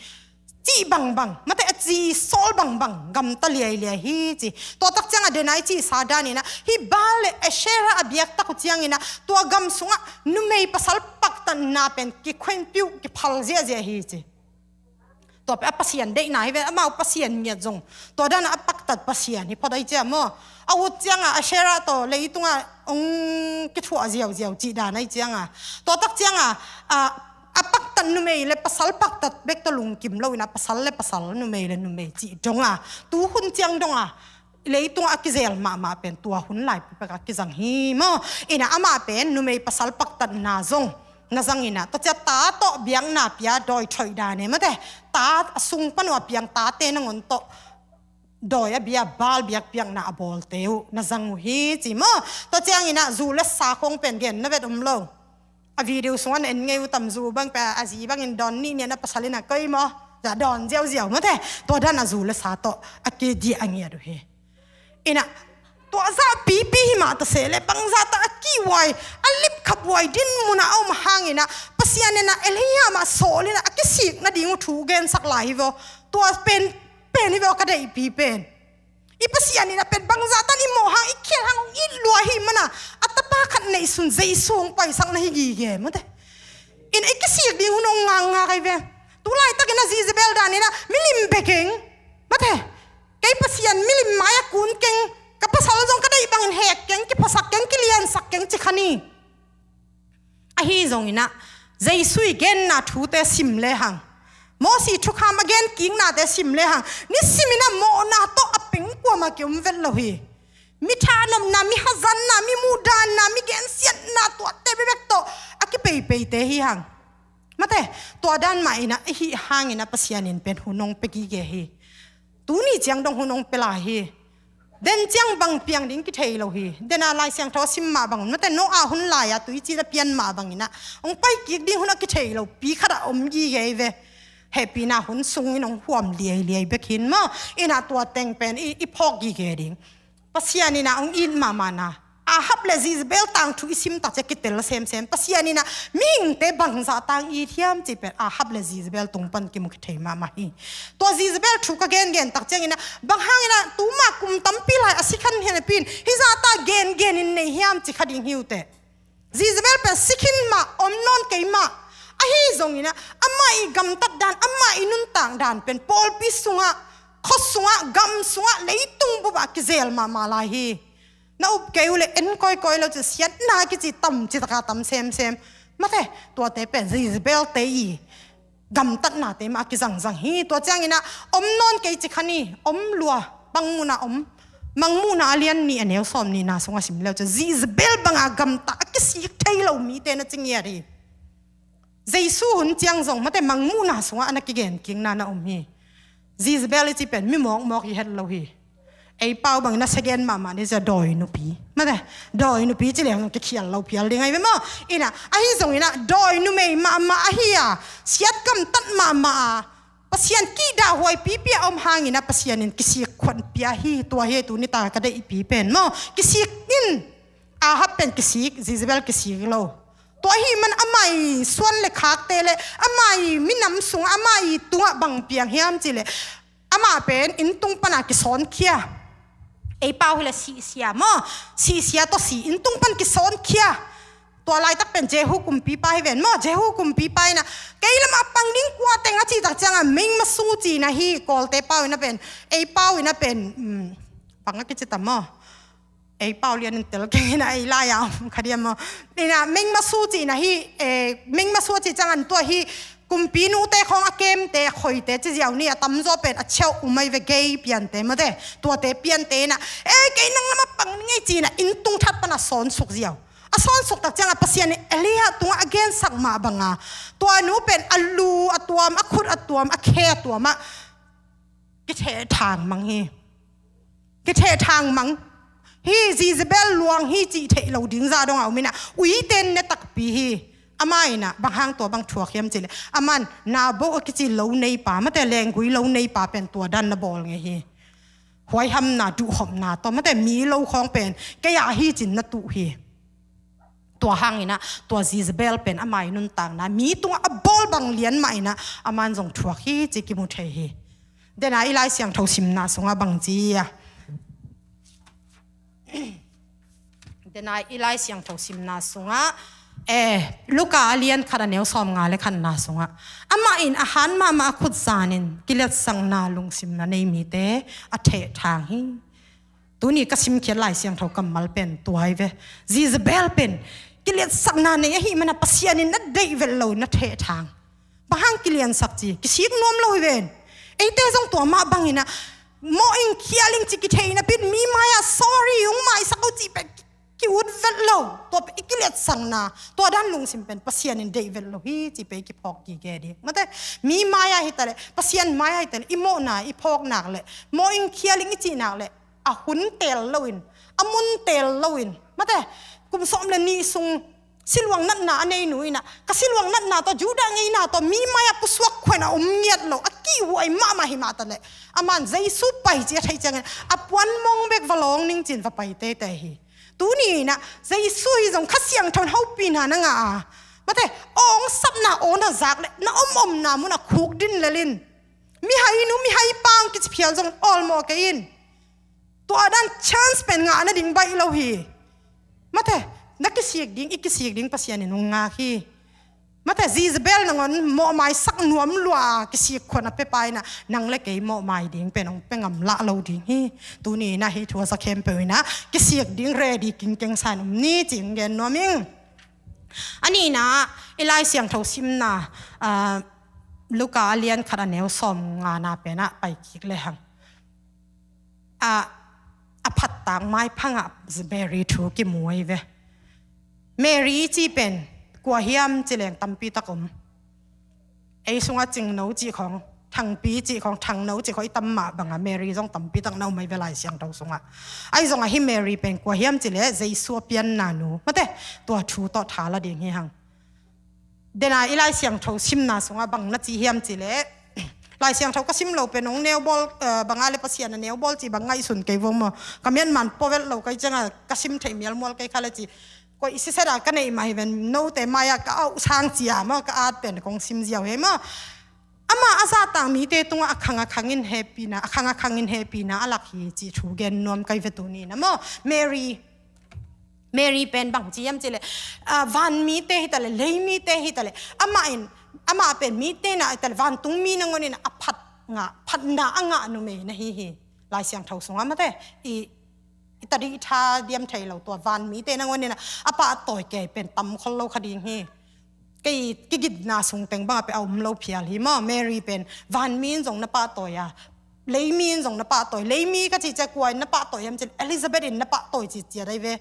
cih bangbang mate, a zi sawl bangbang gamta liailiai hi ci. Tua takciang a dena i cih sa dan in ah hih Baal le Asherah a biak tak uh ciangin ah tua gam sungah numei pasal paktatna pen kikhuenpiuh kiphal ziahziah hi ci. Tua pen a Pasian deihna hi ve, amau Pasian ngiat zong tua dan a paktat Pasian hi phot ahi ciang maw. A ut ciang a Asherah tawh leitungah hong kithuah ziauziau cih dan ahi ciang a, tua takciang a, a, a paktat numei le pasal paktat bek tawh lungkim lo in ah pasal le pasal, numei le numei cih dong a, tu hun ciang dong a leitungah a kizel mahmah pen tua hun laipi pek a kizang hi maw. In ah amah pen numei pasal paktatna zong na zang in ah, tua ciang ta tawh biakna pia dawi thoih dan e mate. Ta a sung pan uh a piang tate nangawn tawh dawi a bia Baal biakpiakna a bawlte uh na zang uh hi ci maw. Tua ciangin ah zu le sa khawng pen gen na vet om lo. A video sungah na en ngei uh tam, zu bang pen a zi bangin dawn nih ni a, na pasal in ah koi maw. Za dawn ziauziau mate, tua dan a zu le sa tawh a kidiah a ngiat uh hi. Inah, tua zah pipi hi mah ta seh le, bangzah ta a kihhuai, a lipkhaphuai din munah a om hang inah, Pasian inah Elijah mah sawl inah a kisik nading uh thu gensak lai hi vaw. Tua pen, pen hi vaw ka deihpi pen. I Pasian inah pen bangzah tan i mawh hang, i khial hang hong it lua hi mana, a tapa khat neihsun Jesu hong paisak na hi gige mate. Inah i kisik ding hun hong ngakngak ahi ve. Tu laitakin a Jezebel dan inah milim bia keng mate. Kei Pasian milim mai-ah kun keng, ka pasal zong ka deih bangin hek keng, kiphasak keng, kiliansak keng ci kha ni. Ahi zong inah, Jesu i genna thute sim lehang, Mosi thukham a gen kiknate sim lehang, nisim inah mawhna tawh a peng kuamah kiom vet lo hi. Mi thahnopna, mi hazatna, mi muhdanna, mi gensiatna, tuate bekbek tawh a kipeipeite hi hang. Mate, tua dan mah inah i hih hang inah Pasian in pen hun hong pia gige hi. Tuni ciang dong hun hong pia lai hi. Den ciang bang piang ding kithei lo hi. Dena Lai Siangtho a sim mah bang, mate, Noah hun lai-a tuicin a pian mah bang inah hong pai kik ding hun a kithei lo pi khat ah om gige hi ve. Hehpihna hun sungin hong huam liailiai bek hin maw. Inah tua teng pen i, i phawk gige ding. Pasian inah hong it mahmahna, Ahab le Jezebel tangthu i sim tak ciang kitel semsem. Pasian inah mihingte bangzah tang it hiam cih pen Ahab le Jezebel tung pan kimu kithei mahmah hi. Tua Jezebel thu ka gengen tak ciang inah, bang hang inah tuma kum tampi lai a si khan hian a pin, hih zah ta gengen in nei hiam ci kha ding hi uh teh. Jezebel pen si khin mah, om nawn kei mah. Ahi zong inah, amah i gamtat dan, amah i nuntak dan pen pawlpi sungah, khua sungah, gam sungah, leitung bupah kizel mahmah lai hi. Na up kei uh le en kawikawi lo ci, siatna kici tam citaka tam semsem. Mate, tuate pen Jezebel te i gamtatnate mah a kizangzang hi. Tua ciang inah om nawn kei ci kha ni, om lua, bang munah om. Mangmuhna a lian nih a neu sawm nihna sungah sim leu ci, Jezebel banga gamta a kisik thei lo mite na ci ngiat hi. Jesu hun ciang zong mate, Mangmuhna sungah a na kigen kikna na om hi. Jezebel i ci pen mi mawkmawk i het lo hi. Ei pau bangin a second mahmah ni zia dawi nupi. Mate, dawi nupi ci leng zong kikhial lo phial ding ahi ve maw. Inah, ahi zong inah dawi numei mahmah ahi a, siat gamtat mahmah a, Pasian kidahhuai pipi a om hang inah Pasian in kisik khuan pia hi. Tua hi tu nita ka deihpi pen maw. Kisik in, Ahab pen kisik, Jezebel kisik lo. Tua hi man amah i suan le khakte le amah i minam sungah, amah i tungah bang piang hiam ci le, amah pen inntung pana kisawngkhia. Ei pau hi le sihsia maw, sihsia tawh si, inntung pan kisawngkhia. Tua laitak pen Jehu kumpipa hi ven maw, Jehu kumpipa inah kei lamah pang ding kua teng a cih tak ciangah mengmasu ci na hi, Kawlte pau inah pen, ei pau inah pen, um, bang a kici tam maw. Ei pau lian in tel keng inah ei lai-a om kha diam maw. Inah mengmasu ci na hi, eh, mengmasu a cih ciangah tua hi, kumpi nute khawng a kemte, a khoite ci ziau ni, a tamzaw pen a ciauh um ahi ve, gay piante mate. Tuate piante inah, eh, kei nang lamah pang ning ei ci inah inntung that pana sawnsuk ziau. A sawnsuk tak ciangah Pasian in Elijah tungah a gensak mah banga, tua nu pen a lu a tuam, a khut a tuam, a khe a tuamah kithehthang mang hi. Kithehthang mang hi. Jezebel luang hi cih theih lo ding zah dongah om inah, uite ne takpi hi. Amah inah bang hang tua bang thuak hiam ci le, aman Naboth a kici lo neipa mate, lenggui lo neipa pen tua dan na bawl ngei hi. Huaihamna, duhkhopna tawh mate, mi lo khawng pen kei a hi cin na tuh hi. Tua hang inah tua Jezebel pen amah i nuntakna mi tungah a bawl bang lian mah inah aman zong thuak hi ci kimu thei hi. Dena i Lai Siangtho simna sungah bang ci a, dena i Lai Siangtho simna sungah, eh, Luka a lian khat a neu sawmnga le khatna sungah, amah in a han mahmah a khut zanin kiletsakna lungsim na nei mite a thehthang hi. Tuni ka simkhiat Lai Siangtho kammal pen tua hi ve. Jezebel pen kiletsakna nei ahih mana Pasian in na deih vet lo, na thehthang. Bang hang kiliansak ci, kisik nuam lo hi ven. Eite zong tua mah bang inah mawh ing khial ing ci kithei napi in mi mai-ah sorry hong maisak o cih pen ki-ut vet lo. Tua pen i kiletsakna, tua dan lungsim pen Pasian in deih vet lo hi cih pen i kiphawk gige ding. Mate, mi mai-ah hi ta leh, Pasian mai-ah hi ta leh, i mawhna i phawk nak leh, mawh ing khial ing i cih nak leh, a hun teel loin, a mun teel loin, mate, kum sawm le nih sung siluang natna a nei nu inah, ka siluang natna tawh, Judah ngeina tawh mi mai-ah pusuak khuan a om ngiat lo, a kihhuai mahmah hi mah ta leh, aman Jesu pai ci a theih ciangin a puan mong bek va lawng ning ci-in va pai teitei hi. Tuni inah Jesu hi zong Kha Siangtho in hopihna na ngah a, mate, awng sapna aw na zak leh na om omna munah khukdin lel in. Mihai nu, mihai pa hong kici phial zong awlmawh kei in. Tua dan chance pen ngah nading baih lo hi. Mate, na kisik ding, i kisik ding Pasian in hong ngak hi. Mate, Jezebel nangawn mawhmaisak nuam lua a kisik khuan a pia pa inah nang le kei mawhmai ding pen hong pia ngam lah lo ding hi. Tuni inah hih thu a za khempeuh inah kisik ding ready kingkeng sa in um ni ci hong gen nuam ing. A nihna, i Lai Siangtho simna, ah, Luka a lian khat a neu sawmngana penah pai kik lehang, a, a phattak maiphangah Mary thu kimu ahi ve. Mary ci pen kua hiam ci leng tampi tak om. Ei sungah Cingno cih khawng, Thangpi cih khawng, Thangno cih khawng i tam mah bangah Mary zong tampi tak na om ahi ve Lai Siangtho sungah. Ahi zongah hih Mary pen kua hiam ci leh Jesu a pianna nu, mate, tua thu tawh tha la ding hi hang. Dena i Lai Siangtho simna sungah bang na ci hiam ci leh, Lai Siangtho ka sim lo pen hong neubawl, eh, bangah le Pasian a neubawl cih bang ngaihsun kei vong maw. Ka mianman pua velh lo kei ciangah ka sim theih mialmual kei kha le ci. Koih siset ah ka neih mah hi ven, note mai-ah ka auh sang cia maw, ka at pen kong sim ziau hi maw. Amah a zahtak mite tungah a khang a khangin hehpihna, a khang a khangin hehpihna a lak hi cih thu gen nuam kei ve tuni inah maw. Mary, Mary pen bang ci hiam ci leh, ah, van mite hi ta leh, lei mite hi ta leh, amah in, amah pen mite na hi ta leh, vantung mi nangawn inah a phat ngah, phatna a ngah numei na hi hi. Lai Siangtho sungah mate, i, i tadih tha diam thei lo tua van mite nangawn inah a pahtawi kei pen tam khol lo kha ding hi. Kei kigitna sung teng bangah pen a um lo phial hi maw. Mary pen van mi in zong na pahtawi a, lei mi in zong na pahtawi. Lei mi ka cih ciah kua in na pahtawi hiam ci leh Elizabeth in na pahtawi cih ciat ahi ve.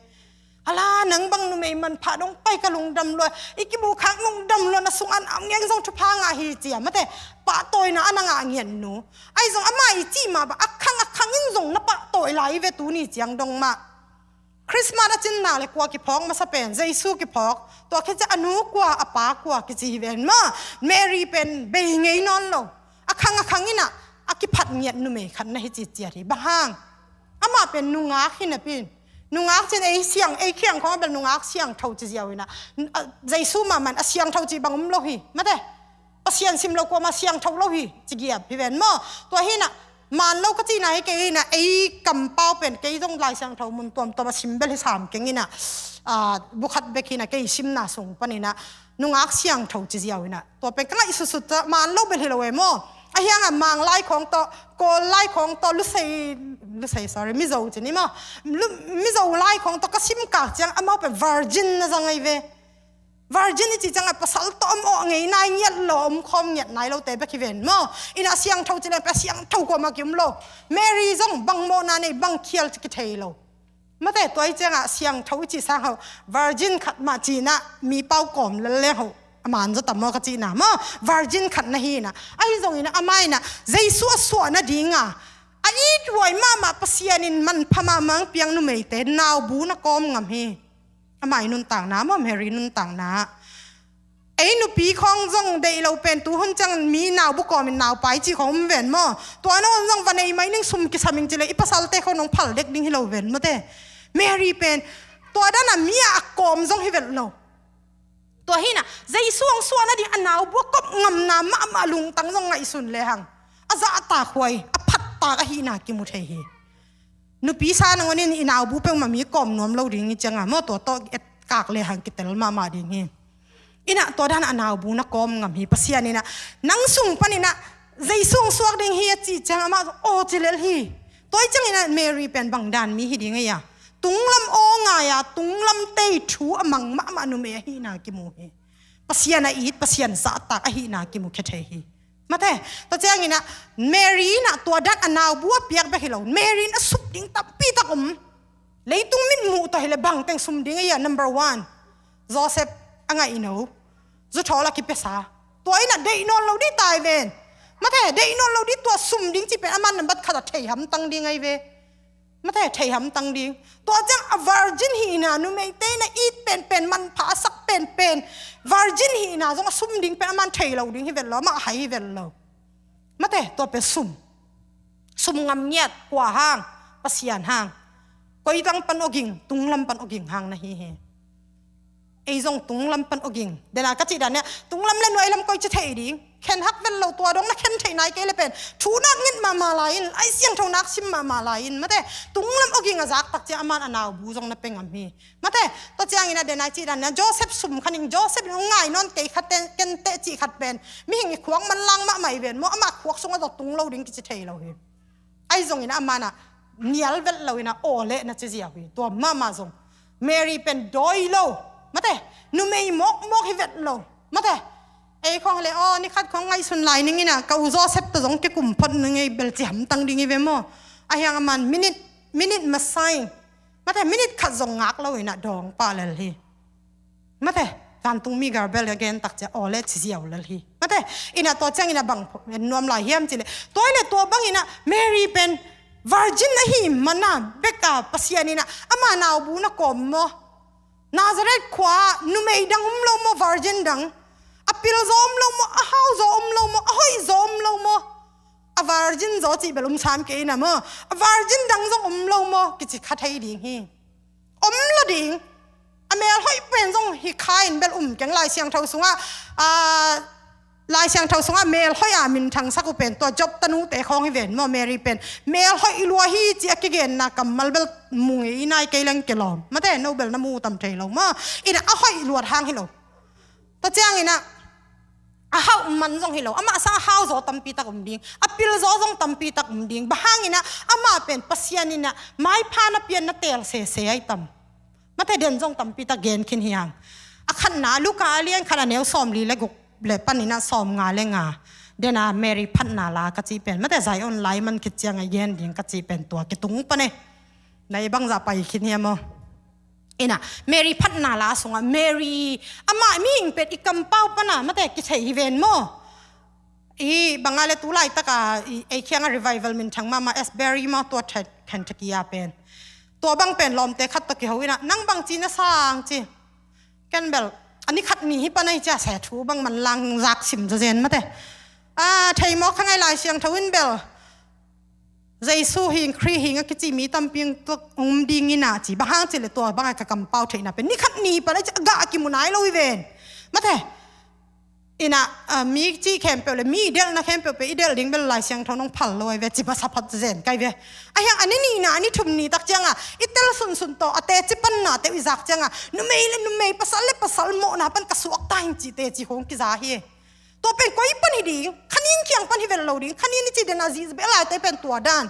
Ala, nang bang numei manpha dong pai ka lungdam lua, i kimuh khak lungdam lua, na sung an am ngeng zong thupha ngah hi cia, mate, pahtawina a na ngah ngiat nu. Ahi zong amah i cih mah bang a khang a khangin zong na pahtawi lai hi ve tuni ciang dong mah. Christmas a cinna le kua kiphawk masa pen, Jesu kiphawk, tua khit ciah a nu kua, a pa kua kici hi ven maw. Mary pen bei ngei nawn lo. A khang a khang inah a kiphat ngiat numei khat na hi cih ciat hi. Bang hang? Amah pen nungak hi napi in. Nungak ci-in ei siang, ei khiang khawng a bel nungak siangtho ci ziau inah, a, Jesu mahmah in a siangtho cih bang um lo hi. Mate, Pasian sim lo kuamah siangtho lo hi ci giap hi ven maw. Tua hi inah, man lo ka cihna hi kei inah, ei kampau pen kei zong Lai Siangtho mun tuamtuam a sim bel hi sam keng inah, a, bu khat bek hi inah kei simna sung pan inah nungak siangtho ci ziau inah, tua pen ka ngaih sutsut ta, man lo bel hi lo e maw. A hiangah Mang lai khawng tawh, Kawl lai khawng tawh, Lusei, Lusei, sorry, Mizo ci ni maw. Lu-, Mizo lai khawng tawh ka simkak ciang amau pen virgin na zang ahi ve. Virgin i cih ciangah pasal tawh om awh ngei nai, ngiat lo, om khawm ngiat nai lote bek hi ven maw. Inah siangtho ci leng pen siangtho kuamah ki-um lo. Mary zong bang mawhna nei, bang khial ci kithei lo. Mate, tua hi ciangah siangtho i cih sang ho, virgin khat mah ci inah mi pau kawm lel leng ho a man zaw tam maw ka cihna maw. Virgin khat na hi inah, ahi zong inah amah inah Jesu a suah nadinga a ithuai mahmah Pasian in manpha mahmah hong piak numeite naubu na kawm ngam hi. Amah i nuntakna maw, Mary nuntakna. Ei nupi khawng zong deih lo pen tu hun ciang mi naubu kawmin naupai cih khawng um ven maw. Tua nangawn zong va nei mai ning, sum kisam ing ci leh i pasalte khawng nong phal dek ding hi lo ven mate. Mary pen tua dana mi ah a kawm zong hi vet lo. Tua hi inah Jesu hong suah nading a naubu a kop ngamna mahmah lungtang zong ngaihsun lehang a zahtak huai, a phattak ahihna kimu thei hi. Nupi sa nangawn in i naubu peuhmah mi kawm nuam lo ding hi ciangah maw, tua tawh etkak lehang kitel mahmah ding hi. Inah tua dan a naubu na kawm ngam hi. Pasian inah nang sung pan inah Jesu hong suak ding hi a cih ciang amah aw ci lel hi. Tua hi ciang inah Mary pen bang dan mi hi ding ei a, tunglam aw ngai a, tunglam tei thu a mang mahmah numei ahihna kimu hi. Pasian a it, Pasian zahtak ahihna kimu khia thei hi. Mate, tua ciang inah Mary inah tua dan a naubu a piak bek hi lo. Mary in a sum ding tampi tak om. Leitung mitmuh tawh hi leh bang teng sum ding ei a, number one, Joseph a ngaihno, zuthawl a kipiasa. Tua inah deih nawn lo dih tai ven. Mate, deih nawn lo dih, tua sum ding cih pen aman nambat khat a thei hamtang ding ahi ve. Mate, thei hamtang ding. Tua ciang a virgin hihna, numeite inah it penpen, manpha a sak penpen, virgin hihna zong a sum ding pen aman thei lo ding hi vet lo, amah hai hi vet lo. Mate, tua pen sum. Sum ngam ngiat, kua hang, Pasian hang. Koi tang pan awging, tunglam pan awging hang na hi hi. Ei zong tunglam pan awging. Dena ka cih dan nia, tunglam le nuailam koi ci thei ding. Khen hak vet lo, tua dong na khen thei nai kei le pen. Thu nak ngit mahmah lai in, Lai Siangtho nak sim mahmah lai in. Mate, tunglam awging a zak tak ciang aman a naubu zong na pia ngam hi. Mate, tua ciangin a dena cih dan nia, Joseph sum khaning, Joseph in hong ngai nawn kei khat ten, ken teh cih khat pen. Mihing i khuak manlang mahmah i ven maw, ama khuak sungah zong tung lo ding kici thei lo hi. Ahi zongin a mana nial vet lo ina aw le na ci ziau hi. Tua mama zong Mary pen dawi lo. Mate, numei mawkmawk hi vet lo. Mate, ei khong le aw, ni khat khong ngaihsun lai ning ina, ka u Joseph tawh zong kikum phot ning ei bel ci hamtang ding hi ve maw. Ahi hang a man minute, minute masa ing. Mate, minute khat zong ngak lo ina dawng pah lel hi. Mate, vantung mi garbel a gen tak cia aw le ci ziau lel hi. Mate, ina tua ciang ina bang nuam lai hiam ci le. Tua ina tua bang ina Mary pen virgin ahi mana bek a Pasian ina ama naubu na kawm maw. Nazareth khua numei dang um lo maw, virgin dang. A pil zaw um lo maw, a hau zaw um lo maw, a hoih zaw um lo maw. A virgin zaw cih bel um sam kei ina maw. A virgin dang zong um lo maw, kici kha thei ding hi. Om lo ding. A mel hoih pen zong hi kha in bel um keng. Lai Siangtho sungah, a, Lai Siangtho sungah mel hoih a minthang sak uh pen tua Job tanute khawng hi ven maw, Mary pen. Mel hoih lua hi ci a kigenna kammal bel mu ngei nai kei leng kilawm. Mate, no bel na mu tam thei lo maw. Ina a hoih luat hang hi lo. Tua ciang ina a hauh man zong hi lo, amah sang a hau zaw tampi tak um ding, a pil zaw zong tampi tak um ding. Bang hang ina amah pen Pasian ina maipha na pian na teel sese ai tam. Mate, den zong tampi tak gen khin hi hang. A khatna, Luka a lian khat a neu sawm li le guk le pan ina sawm nga le nga. Dena Mary phatna la ka cih pen. Mate, Zion lai man khit ciang a gen ding ka cih pen tua kitung pan e. Na i bangzah pai khin hiam aw. Ina, Mary phatna la sungah, Mary, amah mihing pet i kampau pana, mate, kithei hi ven maw. I banga le tu laitaka, i, ei khianga revival minthang mama, Asbury maw tua Kentucky a pen. Tua bang pen lawmte khat tawh kiho ina, nang bang ci na sang ci. Ken bel, a ni khat ni hi pana hi cia se thu bang manlang zak sim zazen mate. A, thei mawk kha ngai Lai Siangtho in bel. Jesu hing, Khrih hing a kici mi tampi tuk um ding ina ci. Bang hang ci le tua bang a ka kampau theihna pen. Ni khat ni pan a ci a gah a kimu nai lo i ven. Mate. Ina, a, mi ci khempeuh le, mi i delhna khempeuh pe, i delh ding bel Lai Siangtho nong phal lo ai ve, ci masa phat zen kai ve. A hiang a ni nihna, a ni thum ni tak cianga, i tel sunsun tawh, a teci panna teuh i zak cianga, numei le numei, pasal le pasal mawhna pan ka suak ta hing ci teci hong kiza hi. Tua pen koi pan hi ding, khanin kiang pan hi vel lo ding, khanin i ci den a zih bel lai te pen tua dan.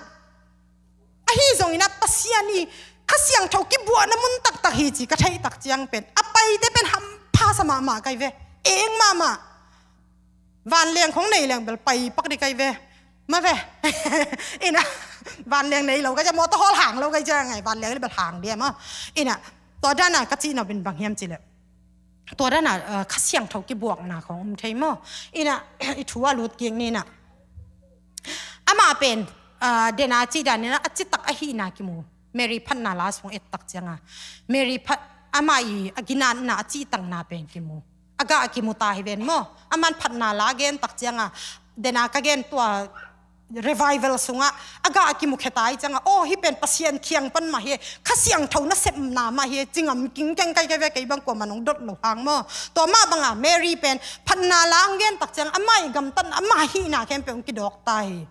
Ahi zongin a Pasian i Kha Siangtho kibuahna mun taktak hi ci ka theih tak ciang pen a paite pen hampha sa mahmah kai ve. Eng mahmah. Vanleng khong nei leng bel pai pak di kai ve. Ma ve. Ina vanleng nei lo kai ciang, mawtaw hawl hang lo kai ciang ngai, vanleng le bel hang dia ma. Ina tua dana ka cihna bin bang hiam ci le. Tua dana, uh, Kha Siangtho kibuakna khong um thei maw. Ina i thu a lut kik ni na. Amah pen, ah, dena cih dan ina a citak ahihna kimu. Mary phatna la sung et tak cianga. Mary phat, amah i a ginatna a cihtakna pen kimu. A gah a kimu ta hi ven maw. Aman phatna la gen tak cianga. Dena ka gen tua revival sungah. A gah a kimu khe ta hi cianga. Oh, hi pen Pasian kiang pan mah hi. Kha Siangtho nasepna mah hi. Cingam kingkeng kai kai ve kei bang kua man hong dot lo hang maw. Tua mah banga Mary pen phatna la ang gen tak ciang amah i gamtatna amah hihna khempeuh hong kidawk ta hi.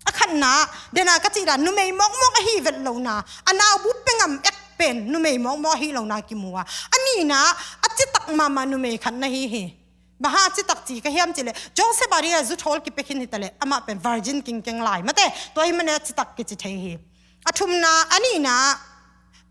A khatna, dena ka cih dan numei mawkmawk ahi vet lona, a naubu pengam ek pen numei mawkmawk ahi lona kimu a. A nihna, a citak mama numei khat na hi hi. Bang hang a citak ci ka hiam ci le, Joseph a ding a zuthawl kipia khin hi ta le, amah pen virgin kingkeng lai. Mate, tua hi mane a citak kici thei hi. A thumna, a nihna,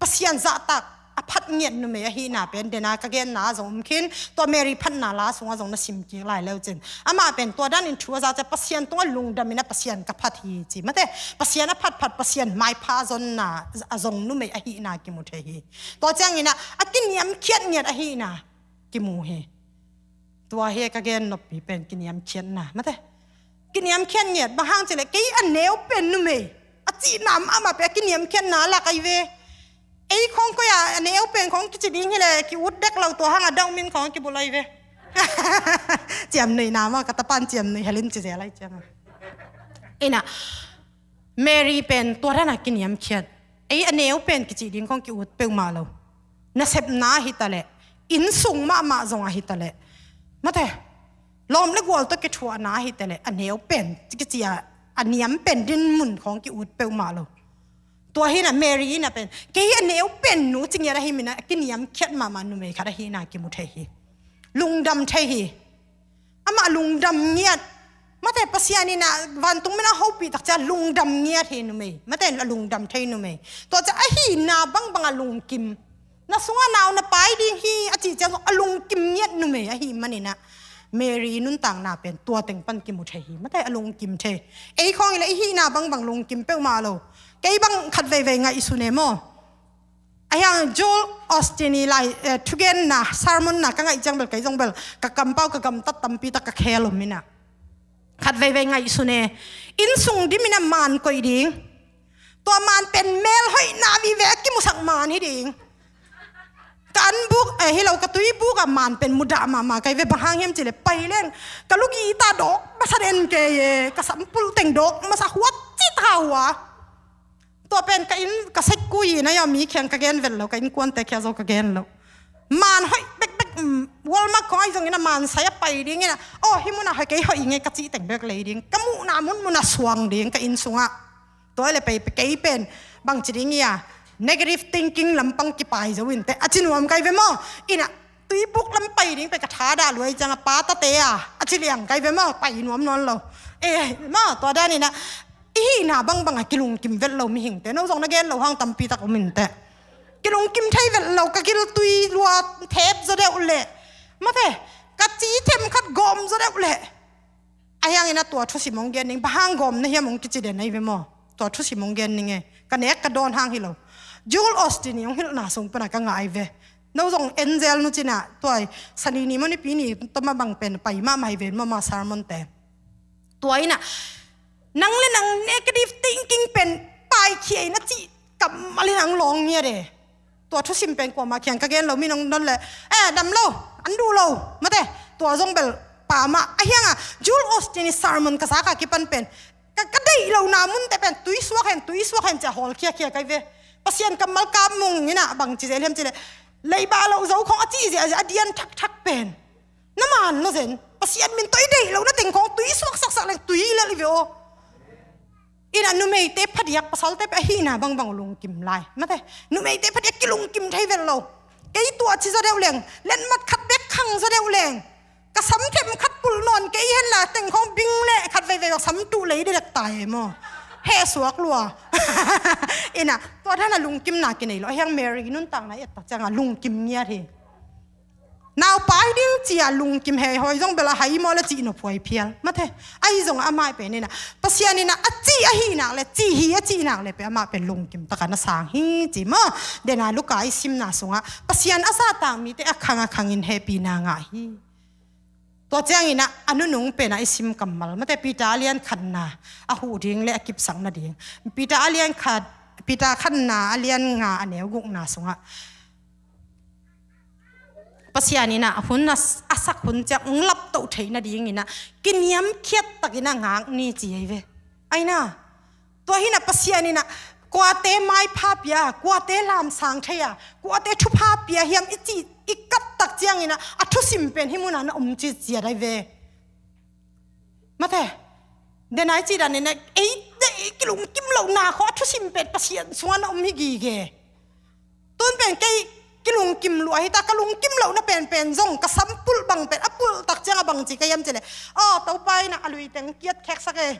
Pasian zahtak a phat ngiat numei ahihna pen dena ka genna a zong um khin, tua Mary phatna la sungah zong na sim kik lai leu cin. Amah pen tua danin thu a za cia Pasian tungah lungdamin a Pasian ka phat hi ci. Mate, Pasian a phatphat, Pasian maipha a zonna a zong numei ahihna kimu thei hi. Tua ciangin a, a kiniam khiat ngiat ahihna kimu hi. Tua hi ka gen noppi pen kiniamkhiatna. Mate. Kiniamkhiat ngiat, bang hang ci le, kei a neu pen numei. A cihna mahmah pen a kiniamkhiatna lak ai ve. Ei khong koi a, a neu pen khong kici ding hi le, ki ut dek lo tua hang a dau min khong kibul ai ve. Ciamnuihna mah, ka tapan ciamnuih helin ci zel ai ciang a. Ina, Mary pen tua dana kiniamkhiat. Ei a neu pen kici ding khong ki-ut peuhmah lo. Nasepna ahi taleh, innsung mahmah zong ahi taleh, mate, lawm le gual tawh kithuahna ahi taleh, a neu pen kici a, a niam pen din mun khong ki-ut peuhmah lo. Tua hi ina Mary ina pen, kei a neu pen nu ci ngiat ahi mina, kiniamkhiat mahmah numei khat ahi ina kimu thei hi. Lungdam thei hi. Amah lungdam ngiat. Mate, Pasian ina vantung mina hopih tak ciang lungdam ngiat hi numei. Mate, a lungdam thei numei. Tua ciang a hihna bangbang a lungkim. Na sungah nau na pai ding hi a cih ciang a lungkim ngiat numei ahi man ina Mary nuntakna pen tua teng pan kimu thei hi. Mate, a lungkim thei. Ei khong ila i hihna bangbang lungkim peuhmah lo. Kei bang khat veivei ngaihsun e maw. A hiang Joel Osteen i lai, eh, thugenna, sermon na ka ngaih ciang bel, kei zong bel, ka kampau, ka gamtat tampi tak ka khel om ina. Khat veivei ngaihsun e, innsung dim ina man koih ding. Tua man pen melhoihna vive a kimusak man hi ding. Ka an buk, eh, hi lo, ka tui buk a man pen mudah mahmah kai ve, bang hang hiam cih leh pai leng ka lu guitar dawk masa den kei e, ka sampul teng dawk masa huat cih ta hua. Tua pen ka inn, ka sekku inn a, mi kiang ka gen vet lo, ka innkuante kia zo ka gen lo. Man hoih bekbek, mm, Walmart khong ahi zongin a man sai a pai ding ina, aw, hih mun ah hoih kei, hoih i ngei ka cih teng bek lei ding. Ka muhna munmun a suang ding ka inn sungah. Tua le pei, kei pen bangci ding ia, negative thinking lampang kipai zo inteh a ci nuam kai ve maw. Ina, tui buk lam pai ding pen ka thadah luai ciang a, pa tate a, a ci liang kai ve maw, pai nuam nawn lo. Eh, maw, tua dan ina, i hihna bangbang a kilungkim vet lo mihingte, no zong na gen lo hang tampi tak om inteh. Kilungkim thei vet lo, ka giltui lua thep zaw deuh leh, mate, ka ci themkhat gawm zaw deuh leh. A hiang ina tua thusim hong gen ning, bang hang gawm na hiam hong kici den ahi ve maw. Tua thusim hong gen ning e, ka nek ka dawn hang hi lo. Joel Osteen i hong hilhna sung pana ka ngah ahi ve. No zong angel nu cina, tua i sani ni maw nipi ni tawh mah bang pen pai mahmah hi ve maw, ma sermon te. Tua ina, nang le nang negative thinking pen paikhia ina cih kammal ina ang lawng ngiat e. Tua thusim pen kuamah kiang ka gen lo, mi nong don le, eh, dam lo, an duh lo, mate, tua zong bel pamah. A hiang a, Joel Osteen i sermon ka zak a kipan pen, ka, ka deih lohna munte pen, tui suak hen, tui suak hen cia hawl khiakhia kai ve. Pasian kammal kap mung ina bang ci zel hiam ci le, leiba lo zo khong a cih ziahziah a dian thakthak pen. Na man lo zen, Pasian min tawh i deih lo na teng khong tui suak saksak leng tui i lel i ve aw. Ina numeite phadiak pasalte pen a hihna bangbang lungkim lai. Mate, numeite phadiak kilungkim thei vel lo. Kei tua ci zaw deuh leng, letmat khat bek khang zaw deuh leng, ka sam themkhat pulh nawn kei hen la teng khong bing le khat veivei bang sam tuh lei de dek ta e maw. Heh suak lua. Ina, tua dana lungkimna kinei lo. A hiang Mary nuntakna i et tak cianga lungkim ngiat hi. Naupai ding cia lungkim hei hoi zong bel a hai maw le cih nop huai phial. Mate, ahi zong amah pen ina, Pasian ina a cih ahi nak le, cih hi a cih nak le pen amah pen lungkim taka na sang hi ci maw. Dena Luka i simna sungah Pasian a zahtak mite a khang a khangin hehpihna ngah hi. Tua ciang ina a nunung pena i sim kammal, mate, Peter a lian khatna a huh ding le a kipsak nading. Peter a lian khat, Peter khatna a lian nga a neu gukna sungah Pasian ina a hun a, a sak hun ciang hong laptoh theih nading ina kiniamkhiat tak ina ngak ni ci ei ve. Aina, tua hi ina Pasian ina kuate maipha pia, kuate lamsang thei a, kuate thupha pia hiam i cih i kat tak ciang ina a thusim pen hih muna na om ci ciat ai ve. Mate, denai cih dan ina ei, ei kilungkim lohna khong a thusim pen Pasian sungah na om hi gige. Tun pen kei kilungkim lua hi ta, ka lungkim lohna penpen zong ka sampul bang pen a pulh tak cianga bang ci ka hiam ci le, aw, Topa ina a lui teng kiat kheksak e,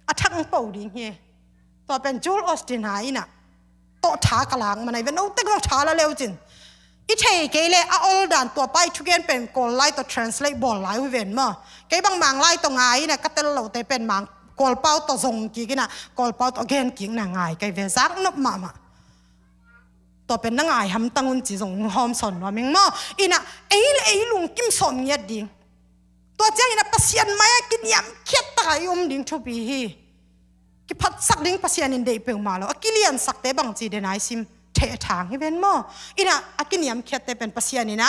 a thak ang po ding hi. Tua pen Joel Osteen hai ina tawh tha ka lak man ai ve, note zong tha la leu cin. I thei kei le a ol dan tua pa i thugen pen Kawl lai tawh translate bawl lai uh ven maw. Kei bang Mang lai tawh ngai ina ka tel lote pen Mang Kawl pau tawh zong kik ina Kawl pau tawh gen kikna ngai kai ve, zak nop mahmah. Tua pen na ngai hamtang un ci zong hawm sawn nuam ing maw. Ina ei le ei lungkim sawm ngiat ding. Tua ciang ina Pasian mai-ah kiniamkhiat taka i um ding thupi hi. Kiphatsak ding Pasian in deih peuhmah lo. A kiliansakte bang ci denai sim theh thang hi ven maw. Ina a kiniamkhiatte pen Pasian ina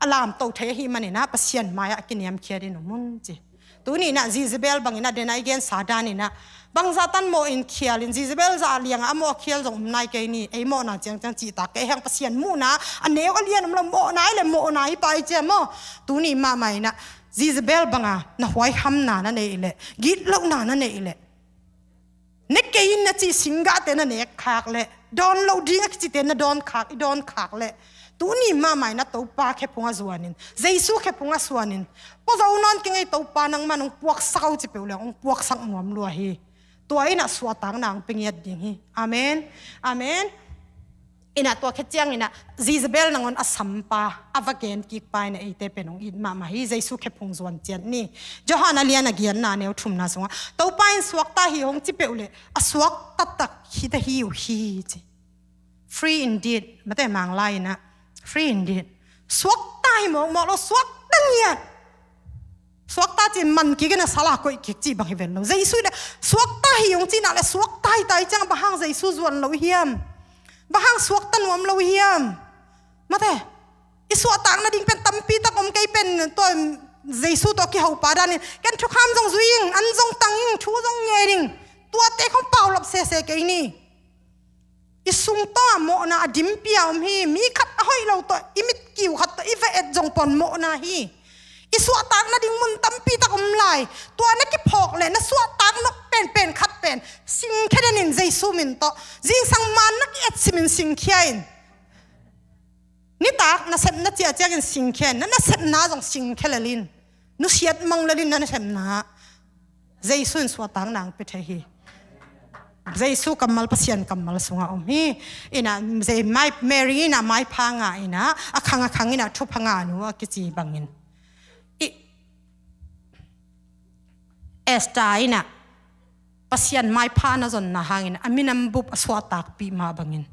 a lamto thei ahi man ina Pasian mai-ah a kiniamkhiat in um un ci. Tuni inah Jezebel bangin a den a i gensa dan inah bangzah tan mawh in khial in Jezebel zah liangah a mawh a khial zong om nai kei ni, ei mawhna ciangciang cihtak kei hang Pasian muhna a neu a lian om lo mawhna i le mawhna i pai cia maw? Tuni mahmah inah Jezebel banga na huaikhamna na neih leh, gitlohna na neih leh, ne kei in na cih singgahte na nek khak leh, dawn loh ding a kicite na dawn khak, i dawn khak leh, tuni mahmah inah Topa khephung a zuanin, Jesu khephung a suanin, pazo nawn kei ngei Topa, nangman hong puaksak o ci peuh leng hong puaksak nuam lua hi. Tua inah suahtakna hong pia ngiat ding hi. Amen. Amen. Inah tua khit ciang inah Jezebel nangawn a sampa, a va gen kikpa inah eite pen hong it mahmah hi. Jesu khephung zuan ciat ni. Johan a lian a giatna neu thumna sungah Topa in suakta hi hong ci peuh leh a suakta tak hi ta hi uh hi ci. Free indeed. Mate Manglai inah free indeed. Suakta hi mawkmawk lo, suakta ngiat. Suakta ci man kik in a sal a koih kik cih bang hi ven lo. Jesu inah suakta hi hong cih nak leh suakta hi ta i ciang bang hang Jesu zuan lo hiam? Bang hang suakta nuam lo hiam? Mate, i suahtak nading pen tampi tak om kei pen tua Jesu tawh kihopa danin ken thukham zong zui ing, an zong tang ing, thu zong ngen ing. Tuate khong paulap sese kei ni. I sung tawh a mawhna a dimpia om hi. Mi khat a hoih lo tawh, i mitkiu khat tawh i va et zong pawn mawhna hi. I suahtak nading mun tampi tak om lai. Tua na kiphawk leh na suahtak nop penpen khat pen singkhia den in Jesu min tawh. Zingsang man na ki-et simin singkhia in. Nitak nasepna ciah ciangin singkhia in, na nasepna zong singkhia lel in. Nusiat mang lel in na nasepna. Jesu in suahtakna hong pia thei hi. Jesu kammal Pasian kammal sungah om hi. Inah Mary inah maipha ngah inah a khang a khang inah thupha ngah nu a kici bangin. I Esther inah Pasian maipha na zonna hangin a minam bup a suahtakpih mah bangin,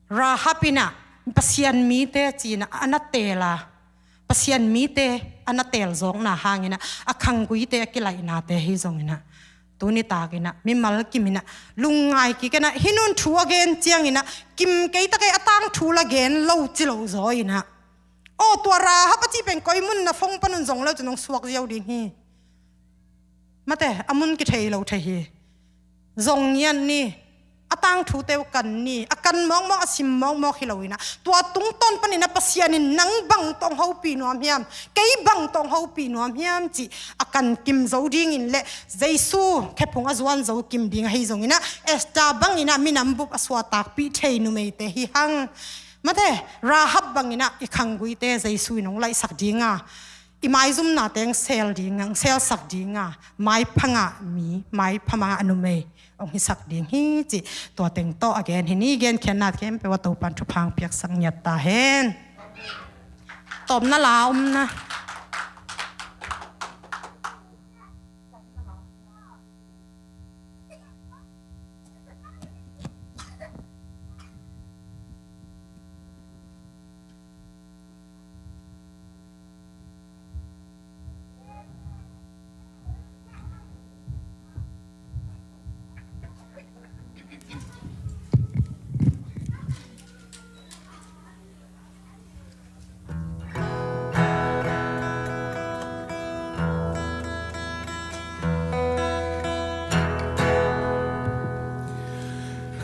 Rahab inah Pasian mite ci inah a na teel a, Pasian mite a na teel zawkna hangin ah a khangguite a kilaihnate hi zongin ah, tuni takin ah mimal kim in ah lungngai kik in ah, hih nun thu a gen ciangin ah kim kei ta kei, a tangthu la gen lo ci lo zaw in ah, aw, tua Rahab a cih pen koi mun na phone pan un zong lo cin hong suak ziau ding hi. Mate, a mun kithei lo thei hi. Zong ngiat ni, a tangthute uh kan ni, a kan mawkmawk, a sim mawkmawk hi lo in ah, tua tungtawn panin ah Pasian in nang bang tawh hong hopih nuam hiam, kei bang tawh hong hopih nuam hiam cih a kan kim zo dingin le Jesu khephung a zuan zo kim ding ahi zongin ah, Esther bangin ah minam bup a suahtakpih thei numeite hi hang. Mate, Rahab bangin ah i khangguite Jesu in hong laihsak ding a, i maizumnate hong sel ding a, hong selsak ding a, maipha ngah mi, maipha ngah numei hong hisak ding hi cih tua teng tawh a gen hi ni. Genkhiatna khempeuh ah Topan thupha hong piaksak ngiat ta hen. Tawpna la om na.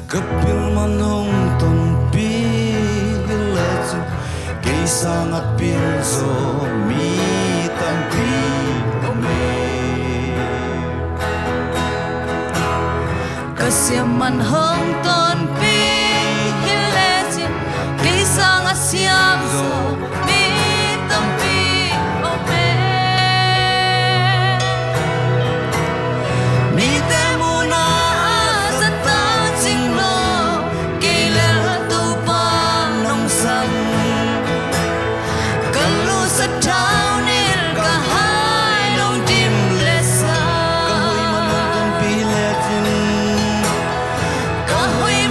Ka pil man hong tonpih hi lecin, kei sangah pil zaw mi tampi om e. Ka siam man hong tonpih hi lecin, kei sangah siam zaw mi tampi om e. Mite muhna ah zat tang cing lo, kei lel Topa nong sang. Ka lu sathau nil, ka hai nong dim le sa. Ka hoih man hong tonpih lecin, ka hoih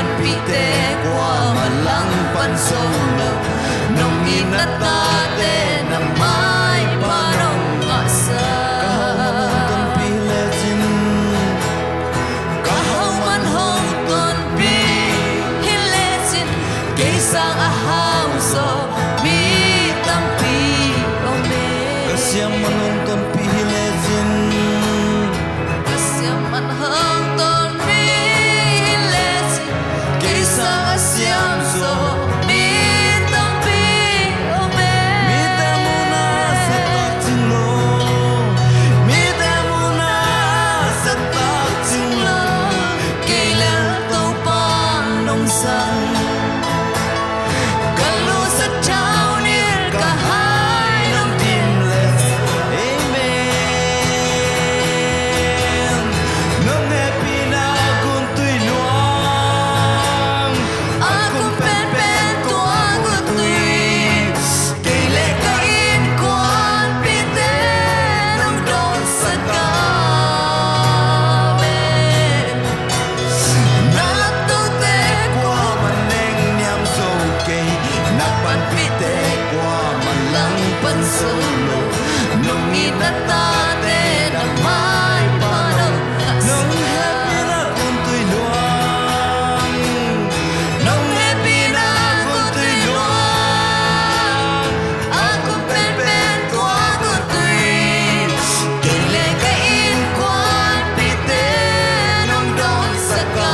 Pite kuamah langpan zo lo, nong it na tate na maipha nong ngahsak. Ka hau man hong tonpih lecin, ka hau man hong tonpih hi lecin, kei sang a hau zaw mi tampi om e. Ka siam man hong tonpih hi lecin, ka siam man hong tonpih hi lecin, kei sang a siam zaw mi tampi om e. Mite muhna sa takcing lo, mite muhna sa takcing lo, kei lel Topa nong sang. Ka lungsim thaunil ka hai nong dim le. Amen. Nong hehpihna gun tui luang, a kum penpen tua gun tui. Kei le ka innkuanpihte nong dawnsak ka ve. Na laptote kuamah nengniam zo kei, na panpihte kuamah langpan zo lo. Nong it na tate na maipha nong, nong hehpihna gun tui luang, nong hehpihna gun tui luang. A kum penpen tua gun tui, kei le ka innkuanpihte nong dawnsak ka.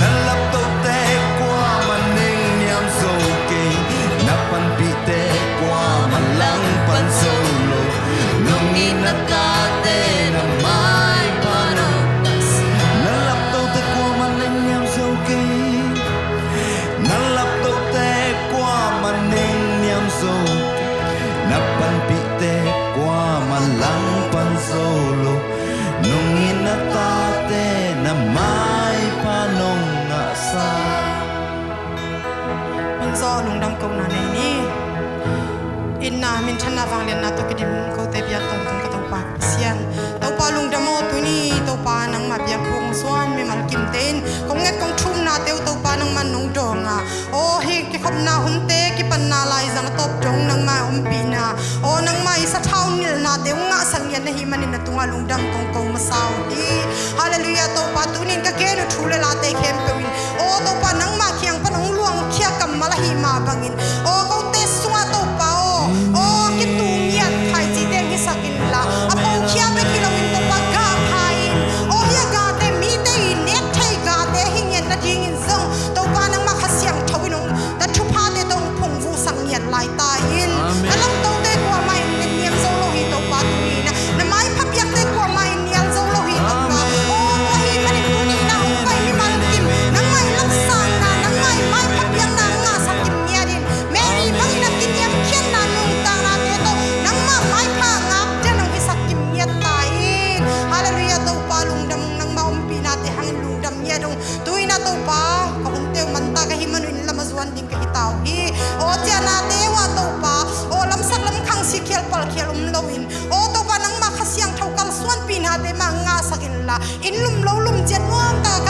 Na laptote kuamah nengniam zo kei, na panpihte kuamah langpan zo lo. Nong it na tate na maipha nong, na laptote kuamah nengniam zo kei. Na laptote kuamah nengniam zo, na panpihte kuamah langpan zo lo. Nong it na tate na maipha nong ngahsak. Min zawh lungdam kohna nei ni. Itna minthanna vangliatna tawh kidim kote bia tawntung ka Topa Pasian. Topa lungdam aw, tuni Topa nangmah biak hong suan mimal kimte in kong nget kong thumnate uh Topa nangmah nong dawng a, aw hih kikhopna hunte kipanna laizang a tawp dong nangmah ompihna, aw nangmah i sathau nilhnate hong ngahsak ngiat na hih manin na tungah lungdam kong ko masa uh hi. Halleluiah. Topa tunin ka gen uh thu le late khempeuh in, aw Topa nangmah kiang pan hong luangkhia kammal ahih mah bangin, aw kote sungah Topa aw, aw kitung ngiat khaicite hong hisak inla, a pokhia bek hi loin Topa gah kha in, aw hih a gahte mite i nek thei gahte hi ngiat nadingin zong Topa nangmah Kha Siangtho in hong, na thuphate tawh hong phungvuhsak ngiat lai ta in. Amen. Na lamtote kuamah in nengniam zo lo hi Topa tuni in ah, na maipha piakte kuamah in nial zo lo hi Topa. Amen. Aw tua ahih manin tuni in ah hong pai mimal kim nangmah i lamsangna, nangmah i maipha piakna hong ngahsak kim ngiat in, Mary bangin a kiniamkhiatna nuntaknate tawh nangmah maipha ngak den hong hisak kim ngiat ta in. Halleluiah. Topa lungdam ung, nangmah ompihnate hangin lungdam ngiat ung. Tu-in ah Topa ka hunte uh manta ka hih man uh inn lam a zuan ding ka hi ta uh hi. Aw ciahnate uh ah Topa, aw lamsak lamkhang sikkhial palkhial om loin, aw Topa nangmah Kha Siangtho kalsuanpihnate mah ngahsak inla, inn lum lo lum ciat nuamtak a